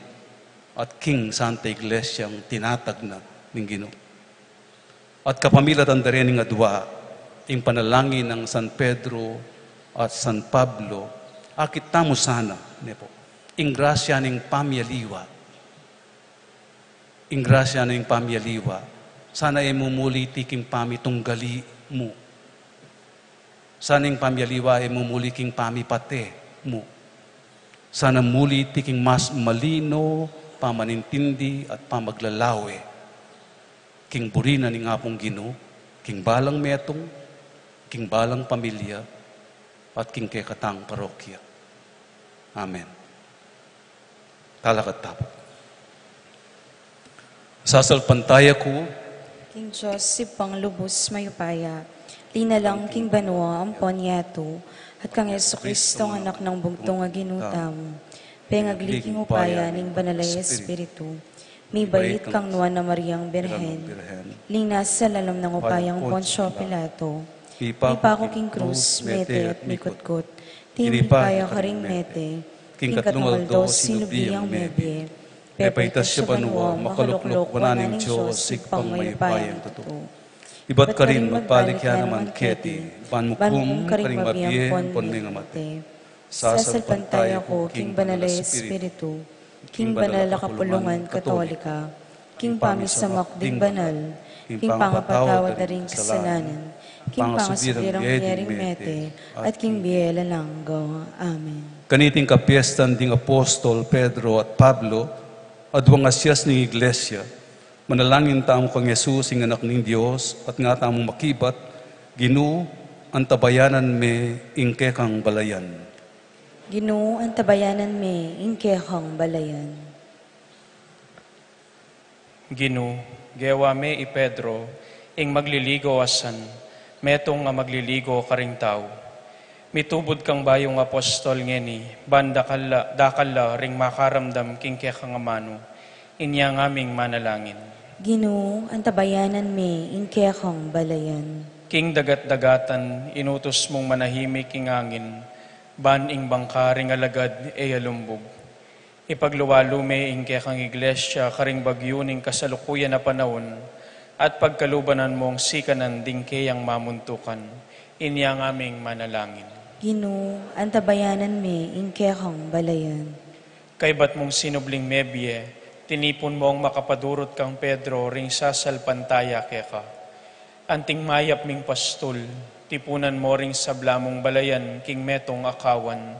at king Santa Iglesiang tinatag na ning Ginu. At kapamilatan da rin ing adua, ing panalangin nang San Pedro at San Pablo, akit tamu sana, ne po, ing grasya ning pamialiwa. Ing grasya ning pamialiwa, sana e mu muli iti king pamitunggali mu. Sana ing pamialiwa e mu muli king pamipate mu. Sana muli iti king mas malino pamanintindi at pamaglalawe king buri na ning Apung Ginu, king balang metung, king balang pamilya, at king kekatang parokya. Amen. Talakad tamu pu. Sasalpantaya ku king Dios, Ibpang lubus mayupaya, linalang king banua ampon yatu, at kang Jesucristo, Anak nang bugtung a Ginu tamu, pengagli king upaya ning Banal a Espiritu, mibait kang Nuan a Mariang Birhen, linasa lalam nang upayang Poncio Pilato, mipaku king krus, mete at mikutkut, tinipa ya karing mete, king katlung aldo sinubi yang mebie, pepaitas ya banua, makaluklok wanan ning Dios Ibpang mayupayang tutu. Ibat karin magbalik ya naman keti, ban mukum karing mabie ampon mengamate. Sasalpantaya ku king Banal a Espiritu, king banal a kapulungan Katolika, king pamisamak ding banal, king pangapatawad da ring kasalanan, king pangasubli rang mie ring mete, at king bie alang angga. Amen. Kaniting kapiestan ding apostol Pedro at Pablo, aduang asias ning Iglesia, manalangin tamu kang Jesus, ing Anak ning Dios, at nga tamung makibat, Ginu, antabayanan me ing kekang balayan. Ginu, antabayanan me ing kekang balayan. Ginu, gewa me i Pedro ing magliligo a san, metung a magliligo karing tau. Mitubud kang bayung apostol ngeni, ban dakal la, dakal la ring makaramdam king kekang amanu. Inya ngaming manalangin. Ginu, antabayanan me ing kekang balayan. King dagat-dagatan, inutus mung manahimik ing angin, ban ing bangka ring alagad e alumbug. Ipagluwalu me ing kekang Iglesia karing bagyu ning kasalukuyan a panaun, at pagkalubanan mung sikanan ding keyang mamuntukan. Inya ngaming manalangin. Ginu, antabayanan me ing kekang balayan. Kaybat mung sinubling mebie, tinipun mung makapadurut kang Pedro ring sasalpantaya keka. Anting mayap ming pastul, tipunan mo ring sabla mung balayan king metung a kawan,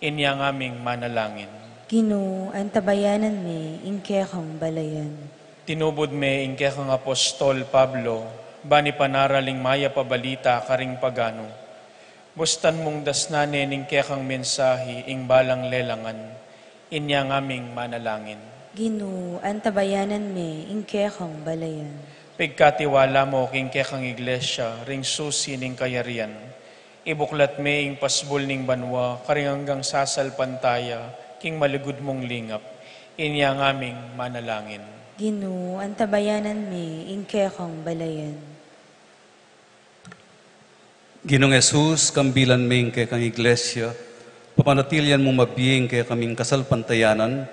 inya ngaming manalangin. Ginu, antabayanan me ing kekang balayan. Tinubud me ing kekang apostol Pablo, ban ipanaral ing mayap a balita karing paganu. Bustan mung dasnan ne ning kekang mensahi ing balang lelangan, inya ngaming manalangin. Ginu, antabayanan me ing kekang balayan. Pigkatiwala mo king kekang Iglesia ring susi ning kayarian. Ibuklat me ing pasbul ning banua karing anggang sasalpantaya king malugud mung lingap, inya ngaming manalangin. Ginu, antabayanan me ing kekang balayan. Ginung Jesus, kambilan me ing kekang Iglesia, Papanatilian mung mabie ing kekaming kasalpantayanan,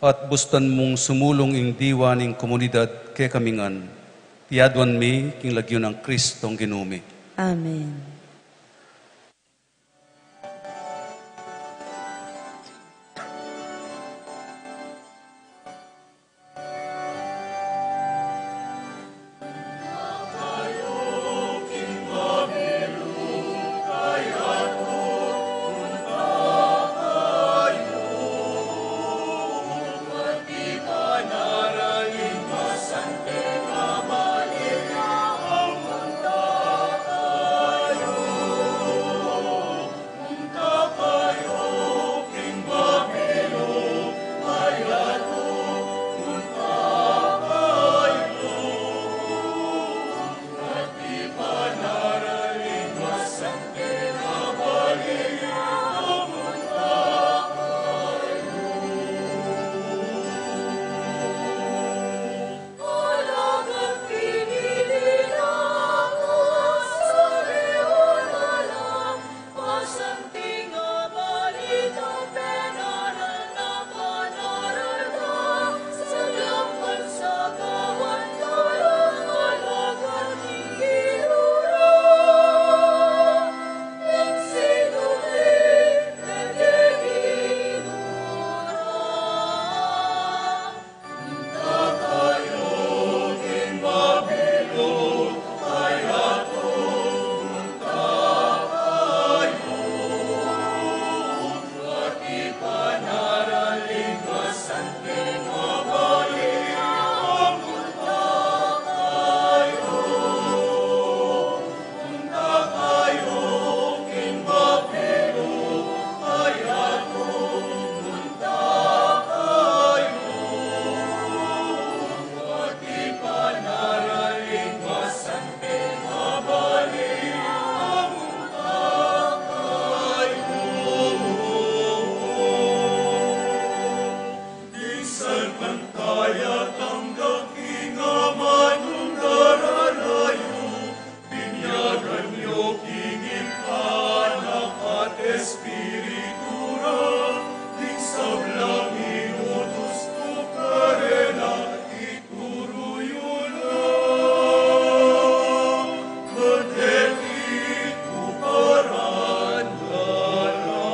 at bustan mung sumulung ing diwa ning komunidad kekami ngan. Iti aduan mi king lagyu nang Kristong Ginu mi. Amen. Binyagan yu king Ibpa, Anak, at Espiritu ra, ing sablang inutus ku karela, ituru yu la, ban deti tukaran da la.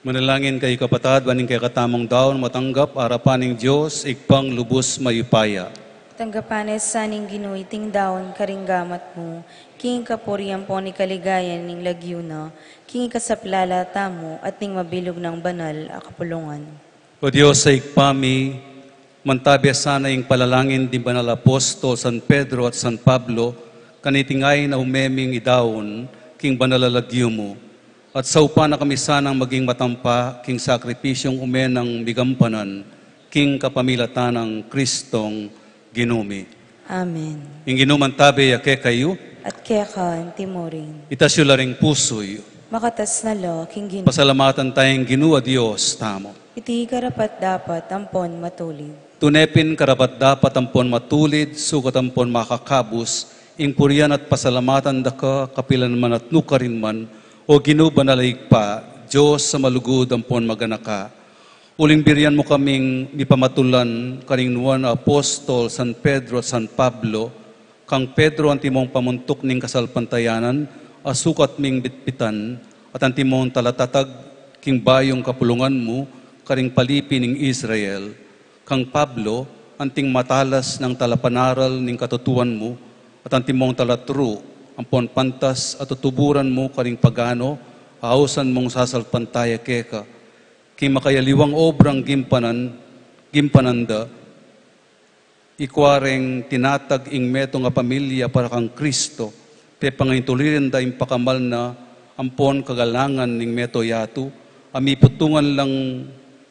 Manalangin kayu, kapatad, ban ing kekatamung daun matanggap arapan ning Dios, Ibpang lubus mayupaya. Tanggapan na sa ning Ginu iting daun karing gamat mu, king kapurian ampon kaligayan ning lagyu na, king ikasaplala tamu at ning mabilug nang banal a kapulungan. O Dios a Ibpa mi, mantabe sana ing panalangin ding banal a apostol San Pedro at San Pablo, kaniting ain a ume ming idaun king banal a lagyu mu, at saupan na kami sanang maging matampa king sakripisyung ume nang migampanan, king kapamilatan nang Kristong Ginu mi. Amen. Ing Ginu mantabe ya kekayu. At keka antimurin. Itas yu la ring pusu yu. Makatas na la king Ginu. Pasalamatan taya ing Ginu a Dios tamu. Iti karapat-dapat ampon matulid. Tune pin karapat-dapat ampon matulid, sukat ampon makakabus, ing purian at pasalamatan da ka, kapilan man at nukarin man, O Ginu, banal a Ibpa, Dios a malugud ampon maganaka. Uling birian mu kaming mipamatulan karing nuan a apostol, San Pedro at San Pablo, kang Pedro antimong pamuntuk ning kasalpantayanan a sukat ming bitbitan, at antimong talatatag king bayung kapulungan mu karing palipi ning Israel, kang Pablo anting matalas nang talapanaral ning katutuan mu, at antimong talaturu ampon pantas a tutuburan mu karing pagano a ausan mung sasalpantaya keka, king makayaliwang obrang gimpanan, gimpanan da, ikua reng tinatag ing metung a pamilya para kang Kristo, pepangaintuliran da ing pakamal na ampon kagalangan ning meto yatu, a miputungan lang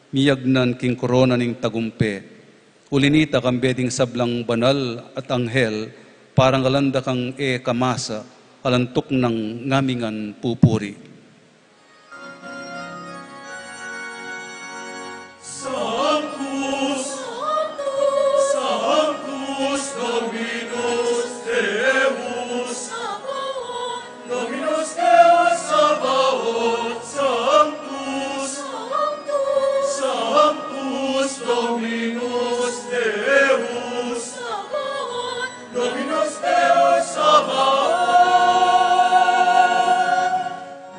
miyagnan king korona ning tagumpe. Uli nita, kambe ding sablang banal at anghel, parangalan da kang e kamasa, alang tuknang ngamingan pupuri. Sanctus, Sanctus Dominus Deus, Dominus Deus Sabaoth, Sanctus, Sanctus Dominus Deus, Dominus Deus Sabaoth.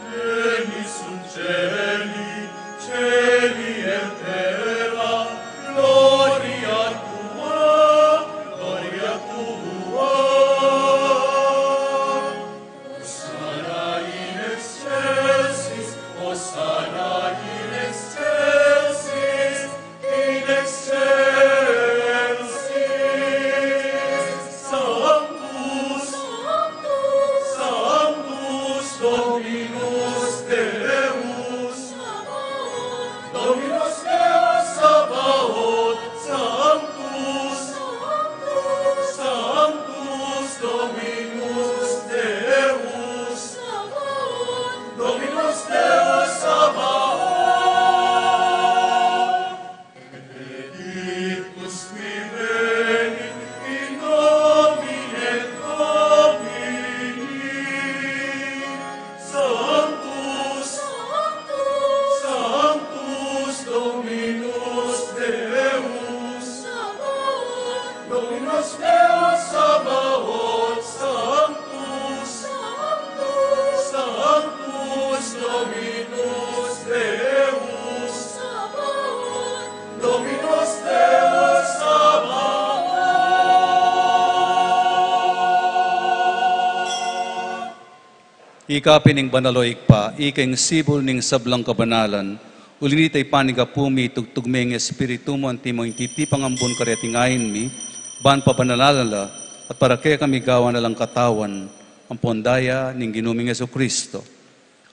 Pleni sunt caeli, caeli et terra, gloria tua, gloria tua. Hosanna in excelsis, Hosanna in excelsis, in excelsis. Sanctus, Sanctus Dominus Deus, Dominus Deus Sabaoth, Sanctus, Sanctus Dominus Deus, Dominus Deus Sabaoth. Benedictus qui venit in nomine Domini. Sanctus, Sanctus Dominus Deus, Dominus Deus Sabaoth, Sanctus, Sanctus Dominus Deus, Dominus Deus Sabaoth. Ika pin ing banal, o Ibpa, ika ing sibul ning sablang kabanalan. Uli nita, ipanyawad mu ing tugtug ming Espiritu mu, antimong ing titipang ambun kareting ain mi, ban pabanalan la, at para kekami gawan na lang katawan ampon daya ning Ginu ming Jesucristo.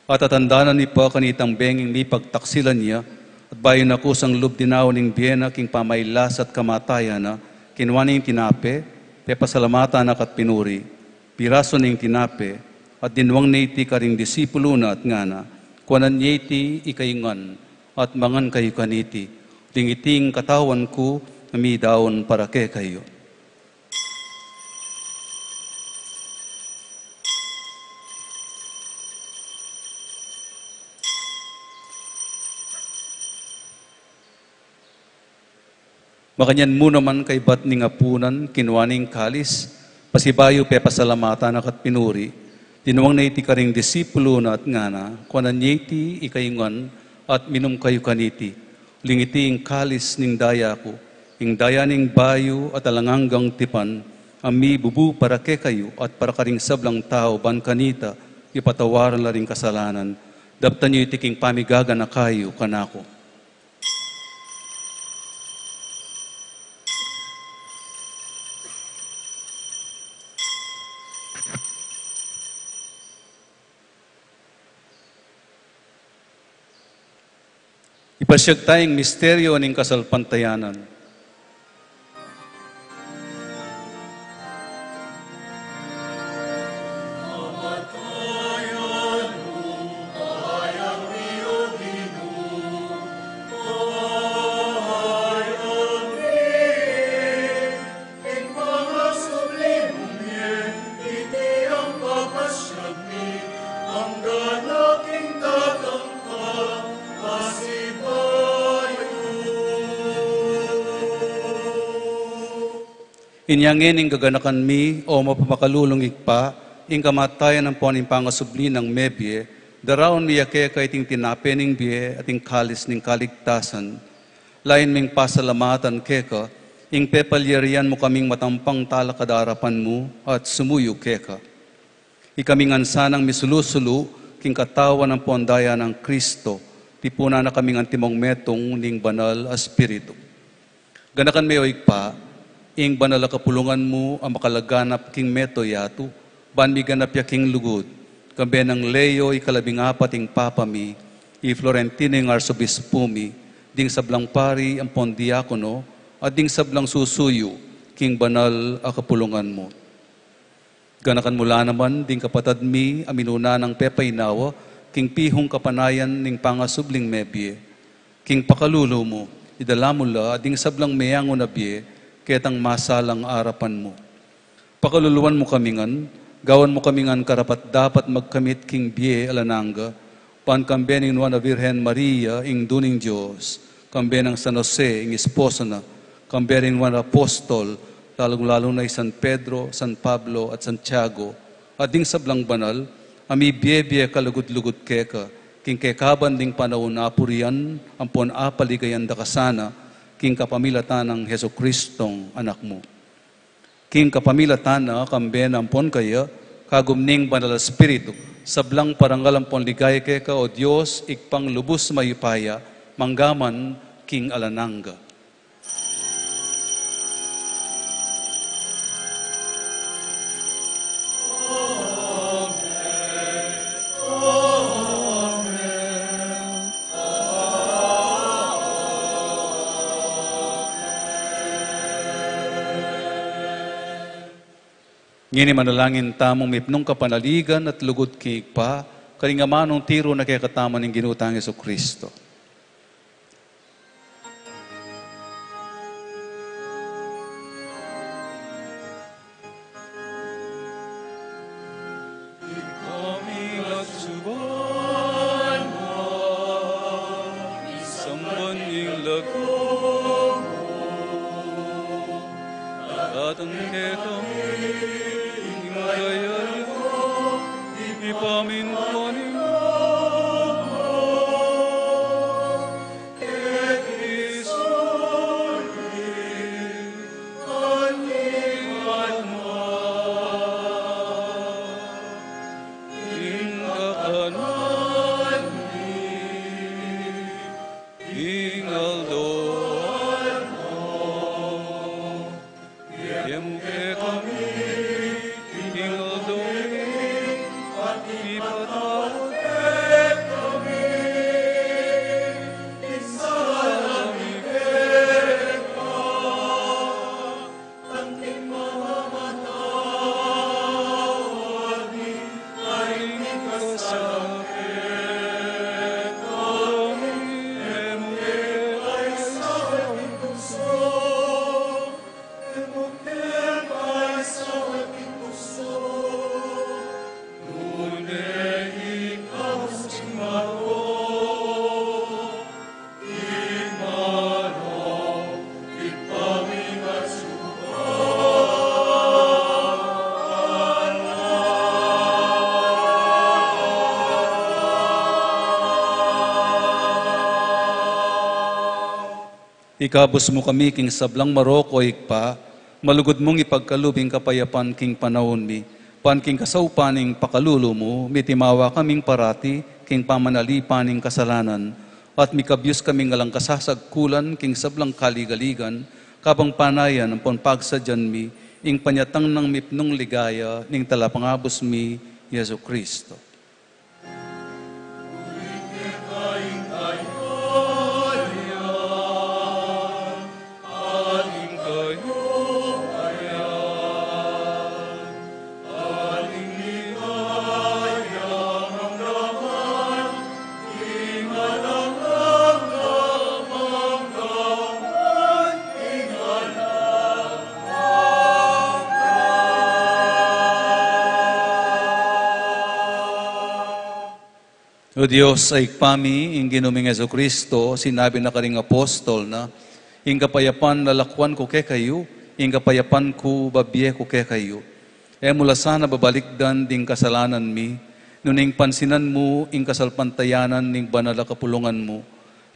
At tatandanan mi pa kanitang bengi ing mipagtaksilan ya, at bayu na kusang lub dinaun ing bie na king pamailas at kamatayan na, kinua ne ing tinape, pepasalamatan na ka't pinuri, pirasu ne ing tinape, at dinwang ne iti karing disipulu na at ngana: Kuanan ye iti ikayu ngan, at mangan kayu kaniti, uling iti ing katawan ku a midaun para kekayu. Makanyan mu naman kaybat ning apunan, kinua ne ing kalis, pasibayu pepasalamatan na ka't pinuri, dinwang ne iti karing disipulu na at ngana: Kuanan ye iti ikayu ngan, at minum kayu kaniti, uling iti ing kalis ning daya ku, ing daya ning bayu at alang anggang tipan, a mibubu para kekayu at para karing sablang tau, ban kanita ipatawaran la ring kasalanan. Daptan yu iti king pamigaganaka yu kanaku. Ipasiag taya ing misteryo ning kasalpantayanan. Inya ngeni gaganakan mi, o mapamakalulung Ibpa, ing kamatayan ampon ing pangasubli nang mebie, daraun mi ya keka iting tinape ning bie at ing kalis ning kaligtasan. Lain ming pasalamatan keka, ing pepalyarian mu kaming matampang talakad arapan mu at sumuyu keka. Ikami ngan sanang misulu-sulu king katawan ampon daya nang Kristo, tipunan na kaming antimong metung ning Banal a Espiritu. Ganakan me, o Ibpa, ing banal a kapulungan mu a makalaganap king mabilug a yatu, ban miganap ya king lugud, kambe nang Leo ikalabing apat ing Papa mi, i Florentino ing Arsobispu mi, ding sablang pari ampon diakono, at ding sablang susuyu king banal a kapulungan mu. Ganakan mu la naman ding kapatad mi a minuna nang pepainawa king pihung kapanayan ning pangasubling mebie. King pakalulu mu, idala mu la ding sablang meangu na bie ketang masalang arapan mu. Pakaluluan mu kami ngan, gawan mu kami ngan karapat-dapat magkamit king bie alang angga, ban kambe ning Nuan a Virgen Maria, Indu ning Dios, kambe nang San Jose, ing esposo na, kambe ring Nuan a Apostol, lalung-lalu na i San Pedro, San Pablo, at Santiago, at ding sablang banal a mibie-bie kalugud-lugud keka, king kekaban ding panaun apurian ampon apaligayan da ka sana, king kapamilatan nang Jesucristong Anak mu. King kapamilatan na, kambe na ampon kaya, kagum ning Banal a Espiritu, sablang parangal ampon ligaya keka, o Dios, Ibpang lubus mayupaya, mangga man king alang angga. Ngeni manalangin tamung mipnung kapanaligan at lugud king Ibpa, karing amanung tiru na kekatamu ning Ginu tang Jesucristo. Samban ing lagyu mu, datang kekami ing kayarian mu, mipamintuan ing lub mu keti sulip anti banua. Ing kakanan mi king aldo-aldo, ibie mu kekami king aldo ngeni, at ipatawad mu kekami ing sala mi keka, anti ing pamamatawad mi karing mikasala kekami, e mu ke paisaul king tuksu, e mu ke paisaul king tuksu, nune ikabus ing marok. Ikabus mu kami king sablang marok, o Ibpa, malugud mung ipagkalub ing kapayapan king panaun mi, ban king kasaupan ning pakalulu mu, mitimawa kaming parati king pamanalipan ning kasalanan, at mikabyus kaming alang kasasagkulan king sablang kaligaligan, kabang panayan ampon pagsadyan mi ing panyatang nang mipnung ligaya ning Talapangabus mi, Jesu Kristo. O Dios a Ibpa mi, ing Ginu ming Jesu Kristo, sinabi na karing apostol na, ing kapayapan lalakwan ku kekayu, Ing kapayapan ku, bibie ku kekayu. E mu la sana babalikdan ding kasalanan mi, nune ing pansinan mu ing kasalpantayanan ning banal a kapulungan mu.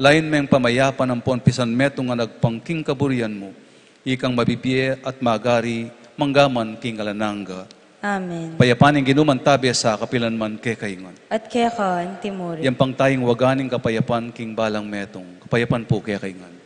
Lain meng pamayapan ampon pisan metung a agpang king kaburian mu. Ikang mabibie at magari, mangga man king alang angga. Amen. Kapayapan ning Ginu mantabe sa kapilan man kekayu ngan. At keka antimurin. Yang pang tayung waga ning kapayapan king balang metung. Kapayapan pu kekayu ngan.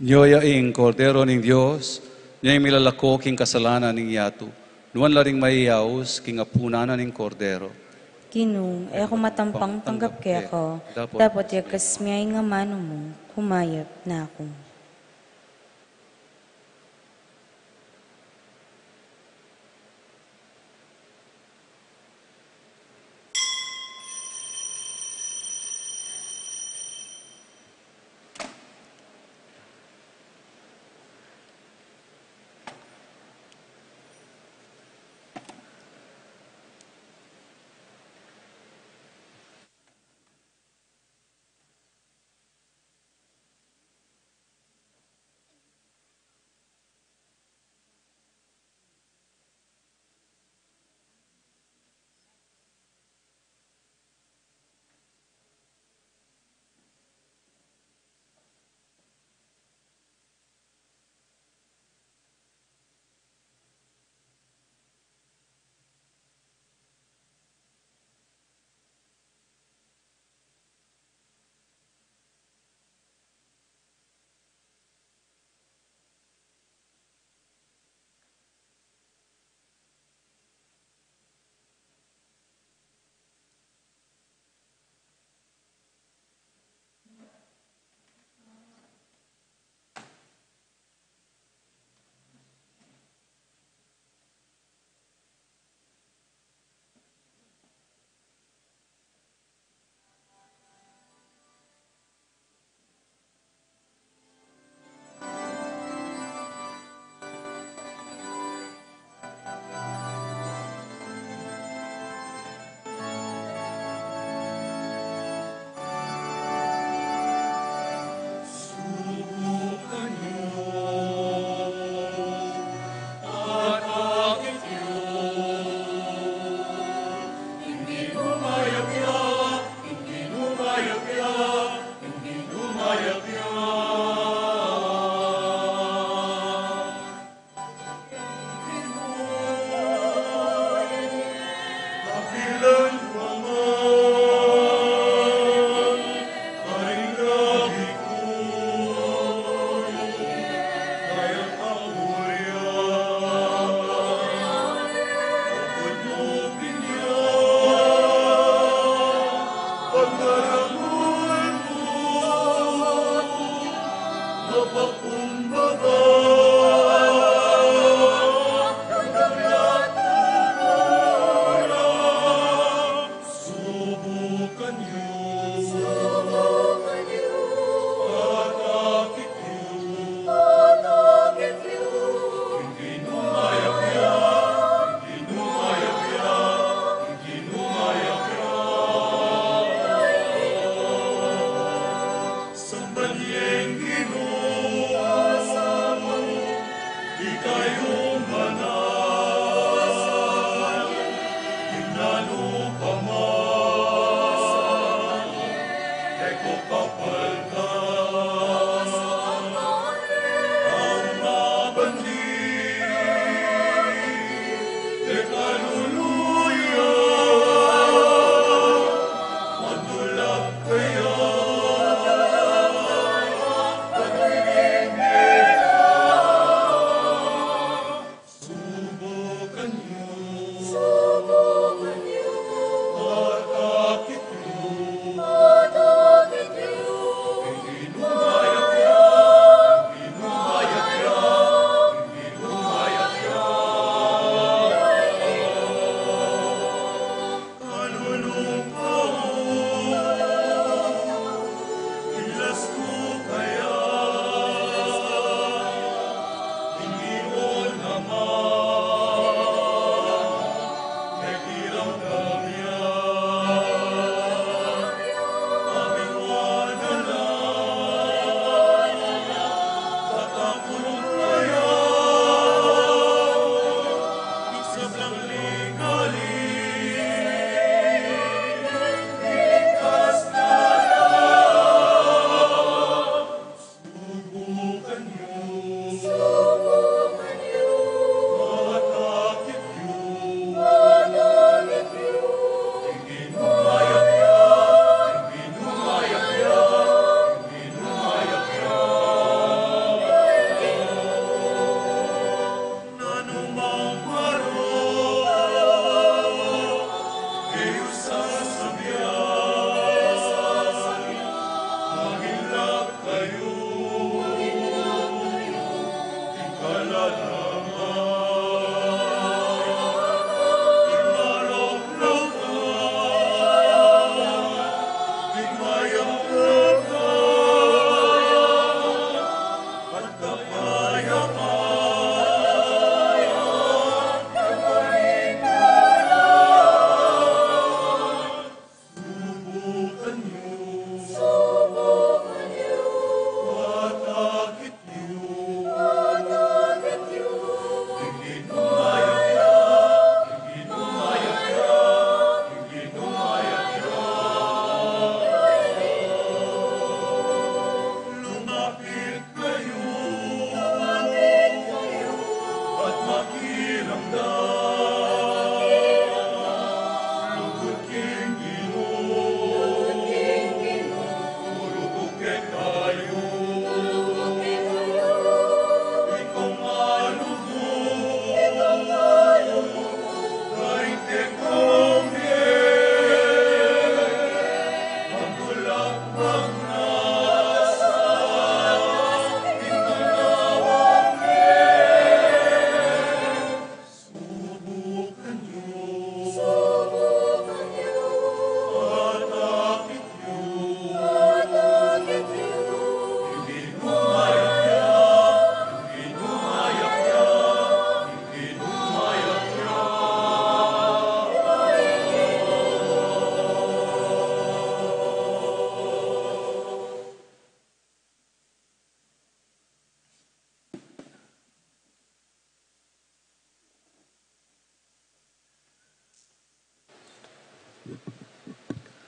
Nyo ya ing Kordero ning Dios, nyo ing milalako king kasalanan ning yatu. Nuan la ring mayayaus king apunan na ning Kordero. Ginu, e ku matampang tanggap keka, dapot yagas mu ing amanu mu, kumayap na ku.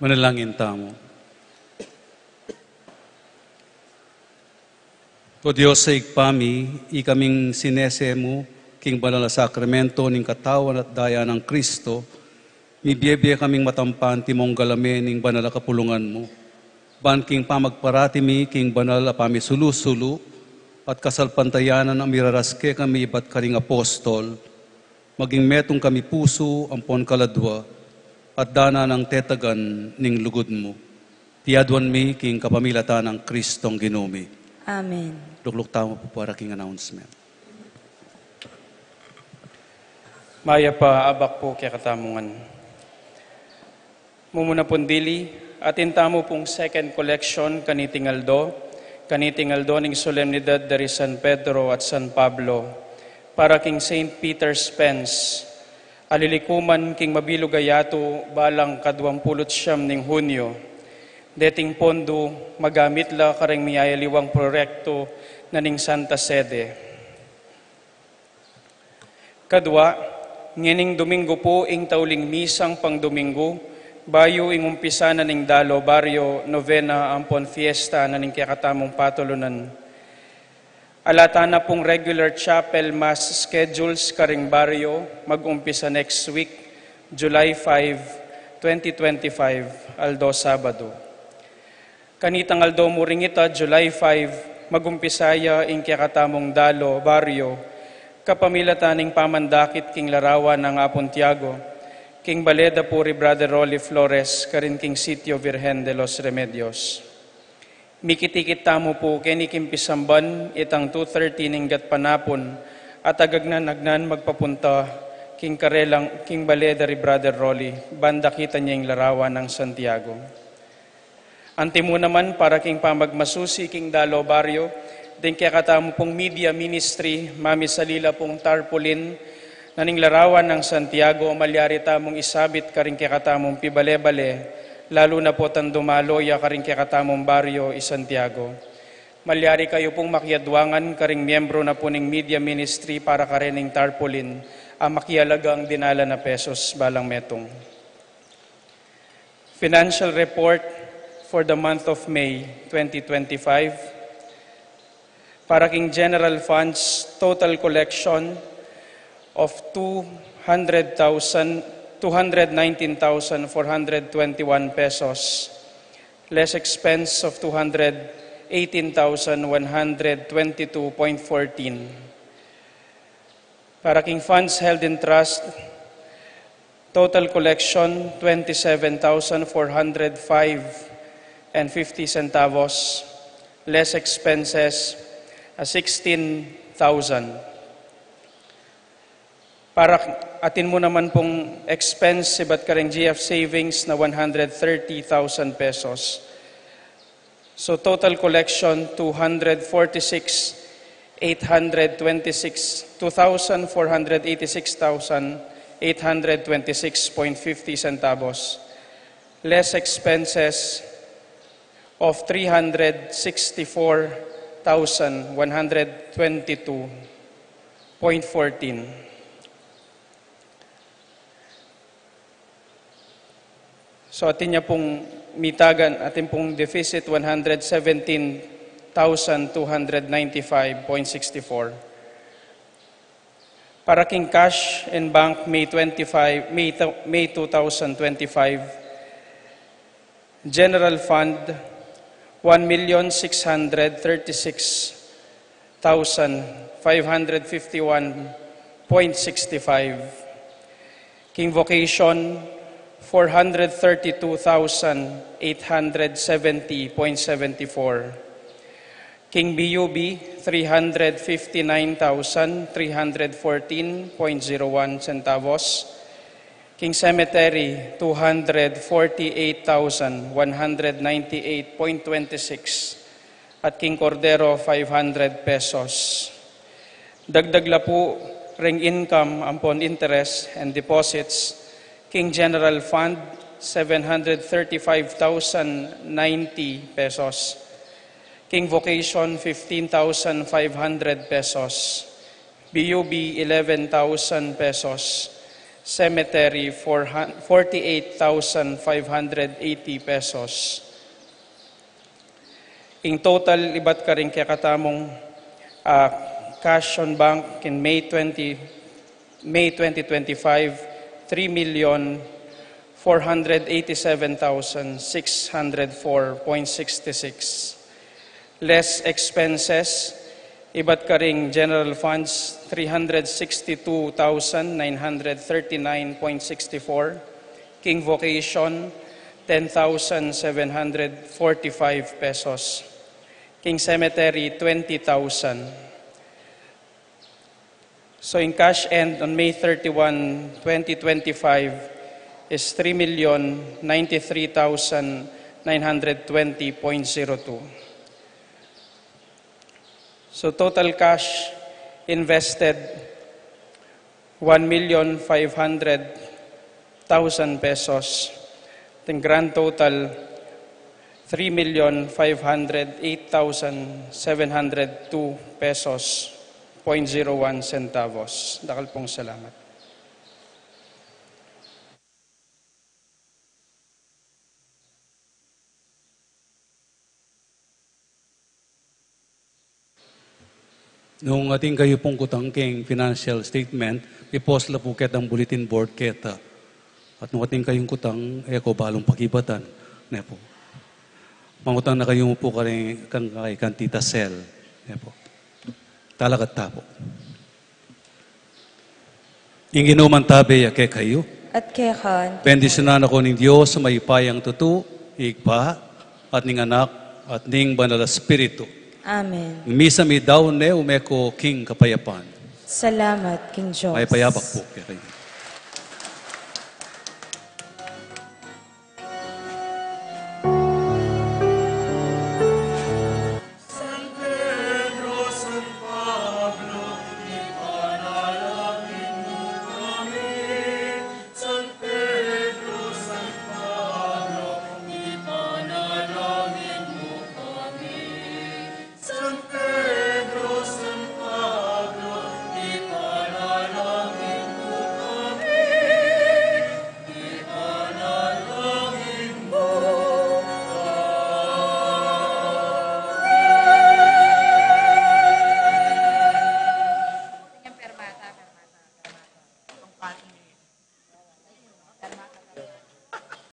Manalangin tamu. O Dios a Ibpa mi, ikaming sinese mu king banal a sakramento ning katawan at daya nang Kristo, mibie-bie kaming matampan timong galame ning banal a kapulungan mu. Ban king pamagparati mi king banal a pamisulu-sulu at kasalpantayanan a miraras kekami ibat karing apostol, maging metung kami pusu ampon kaladua, at dana nang tetagan ning lugud mu. Iti aduan mi king kapamilatan nang Kristong Ginu mi. Amen. Lukluk tamu pu para king announcement. Mayap a abak pu kekatamu ngan. Mumuna pun dili, atin tamu pung second collection kaniting aldo, kaniting aldo ning solemnidad dari San Pedro at San Pablo, para king Saint Peter's Pence, a lilikuman king mabilug a yatu balang kaduampulu't siyam ning Hunyo. Deting pondu, magamit la karing miyayaliwang proyektu na ning Santa Sede. Kadua, ngening Domingo pu ing tauling misang pang Domingo, bayu ing umpisa na ning Dalo Barrio, novena ampon fiesta na ning kekatamung patulunan. Ala tana pung regular chapel mass schedules karing barrio, mag-umpisa next week, July five, twenty twenty-five, aldo Sabado. Kanitang aldo mu ring ita, July five, mag-umpisa ya ing kekatamung Dalo Barrio, kapamilatan ning pamandakit king larawan nang Apung Tiago, king bale da pu ri Brother Rolly Flores, karin king Sitio Virgen de los Remedios. Mikit-ikit tamu pu keni king pisamban, itang two thirty ning gatpanapun, at agagnan-agnan magpapunta king karelang, king bale da ri Brother Rolly, ban dakitan ya ing larawan nang Santiago. Antimu naman para king pamagmasusi king Dalo Barrio, ding kekatamu pung media ministry, mamisali la pung tarpaulin na ning larawan nang Santiago, malyari tamung isabit karing kekatamung pibale-bale, lalu na pu tang dumalo ya karing kekatamung barrio i Santiago. Malyari kayu pung makiadwangan karing miyembro na pu ning media ministry para karening tarpaulin, a makialagang dinalan a pesos balang metung. Financial report for the month of May twenty twenty-five. Para king general funds, total collection of two hundred thousand, two hundred nineteen thousand four hundred twenty-one pesos. Less expense of two hundred eighteen thousand one hundred twenty-two point fourteen. Para king funds held in trust, total collection, twenty-seven thousand four hundred five and fifty centavos. Less expenses, a sixteen thousand. Para atin mu naman pung expense ibat karing G F savings na one hundred thirty thousand pesos. So, total collection, two hundred forty-six, eight hundred twenty-six, two thousand four hundred eighty-six thousand eight hundred twenty-six point fifty centavos. Less expenses of three hundred sixty-four thousand one hundred twenty-two point fourteen. So, atin ya pung mitagan, atin pung deficit, one hundred seventeen thousand two hundred ninety-five point sixty-four. Para king cash in bank, May twenty-five, May, May two thousand twenty-five, General Fund, one million six hundred thirty-six thousand five hundred fifty-one point sixty-five. King Vocation, four hundred thirty-two thousand eight hundred seventy point seventy-four. King B U B, three hundred fifty-nine thousand three hundred fourteen point zero one centavos. King Cemetery, two hundred forty-eight thousand one hundred ninety-eight point twenty-six. At King Cordero, five hundred pesos. Dagdag la pu ring income ampon interest and deposits, King General Fund, seven hundred thirty-five thousand ninety pesos. King Vocation, fifteen thousand five hundred pesos. B U B, eleven thousand pesos. Cemetery, four hun-, forty-eight thousand five hundred eighty pesos. Ing total ibat karing kekatamung, ah, cash on bank king May twenty, May twenty twenty-five, three million four hundred eighty-seven thousand six hundred four point sixty-six. Less expenses, ibat karing general funds, three hundred sixty-two thousand nine hundred thirty-nine point sixty-four. King vocation, ten thousand seven hundred forty-five pesos. King cemetery, twenty thousand. So in cash end on May thirty-one, twenty twenty-five is three million ninety-three thousand nine hundred twenty point zero two. So total cash invested, one million five hundred thousand pesos. Ating grand total, three million five hundred eight thousand seven hundred two pesos, point zero one centavos. Dakal pong salamat. Nung atin kayu pung kutang keng financial statement, i-post la pu ketang bulletin board keta. At nung atin kayung kutang, e ko balung pakibatan, ne pu. Mangutang na kayu pu kare, kang, kang Tita Sel, ne pu. Talaga ta pu. Ing Ginu mantabe ya kekayu. At keka naman. Bendisyunan na kayu ning Dios a mayupayang tutu, Ibpa, at ning Anak, at ning Banal a Espiritu. Amen. Ing misa mi daun ne, ume ko king kapayapan. Salamat king Dios. Mayap a abak pu kekayu.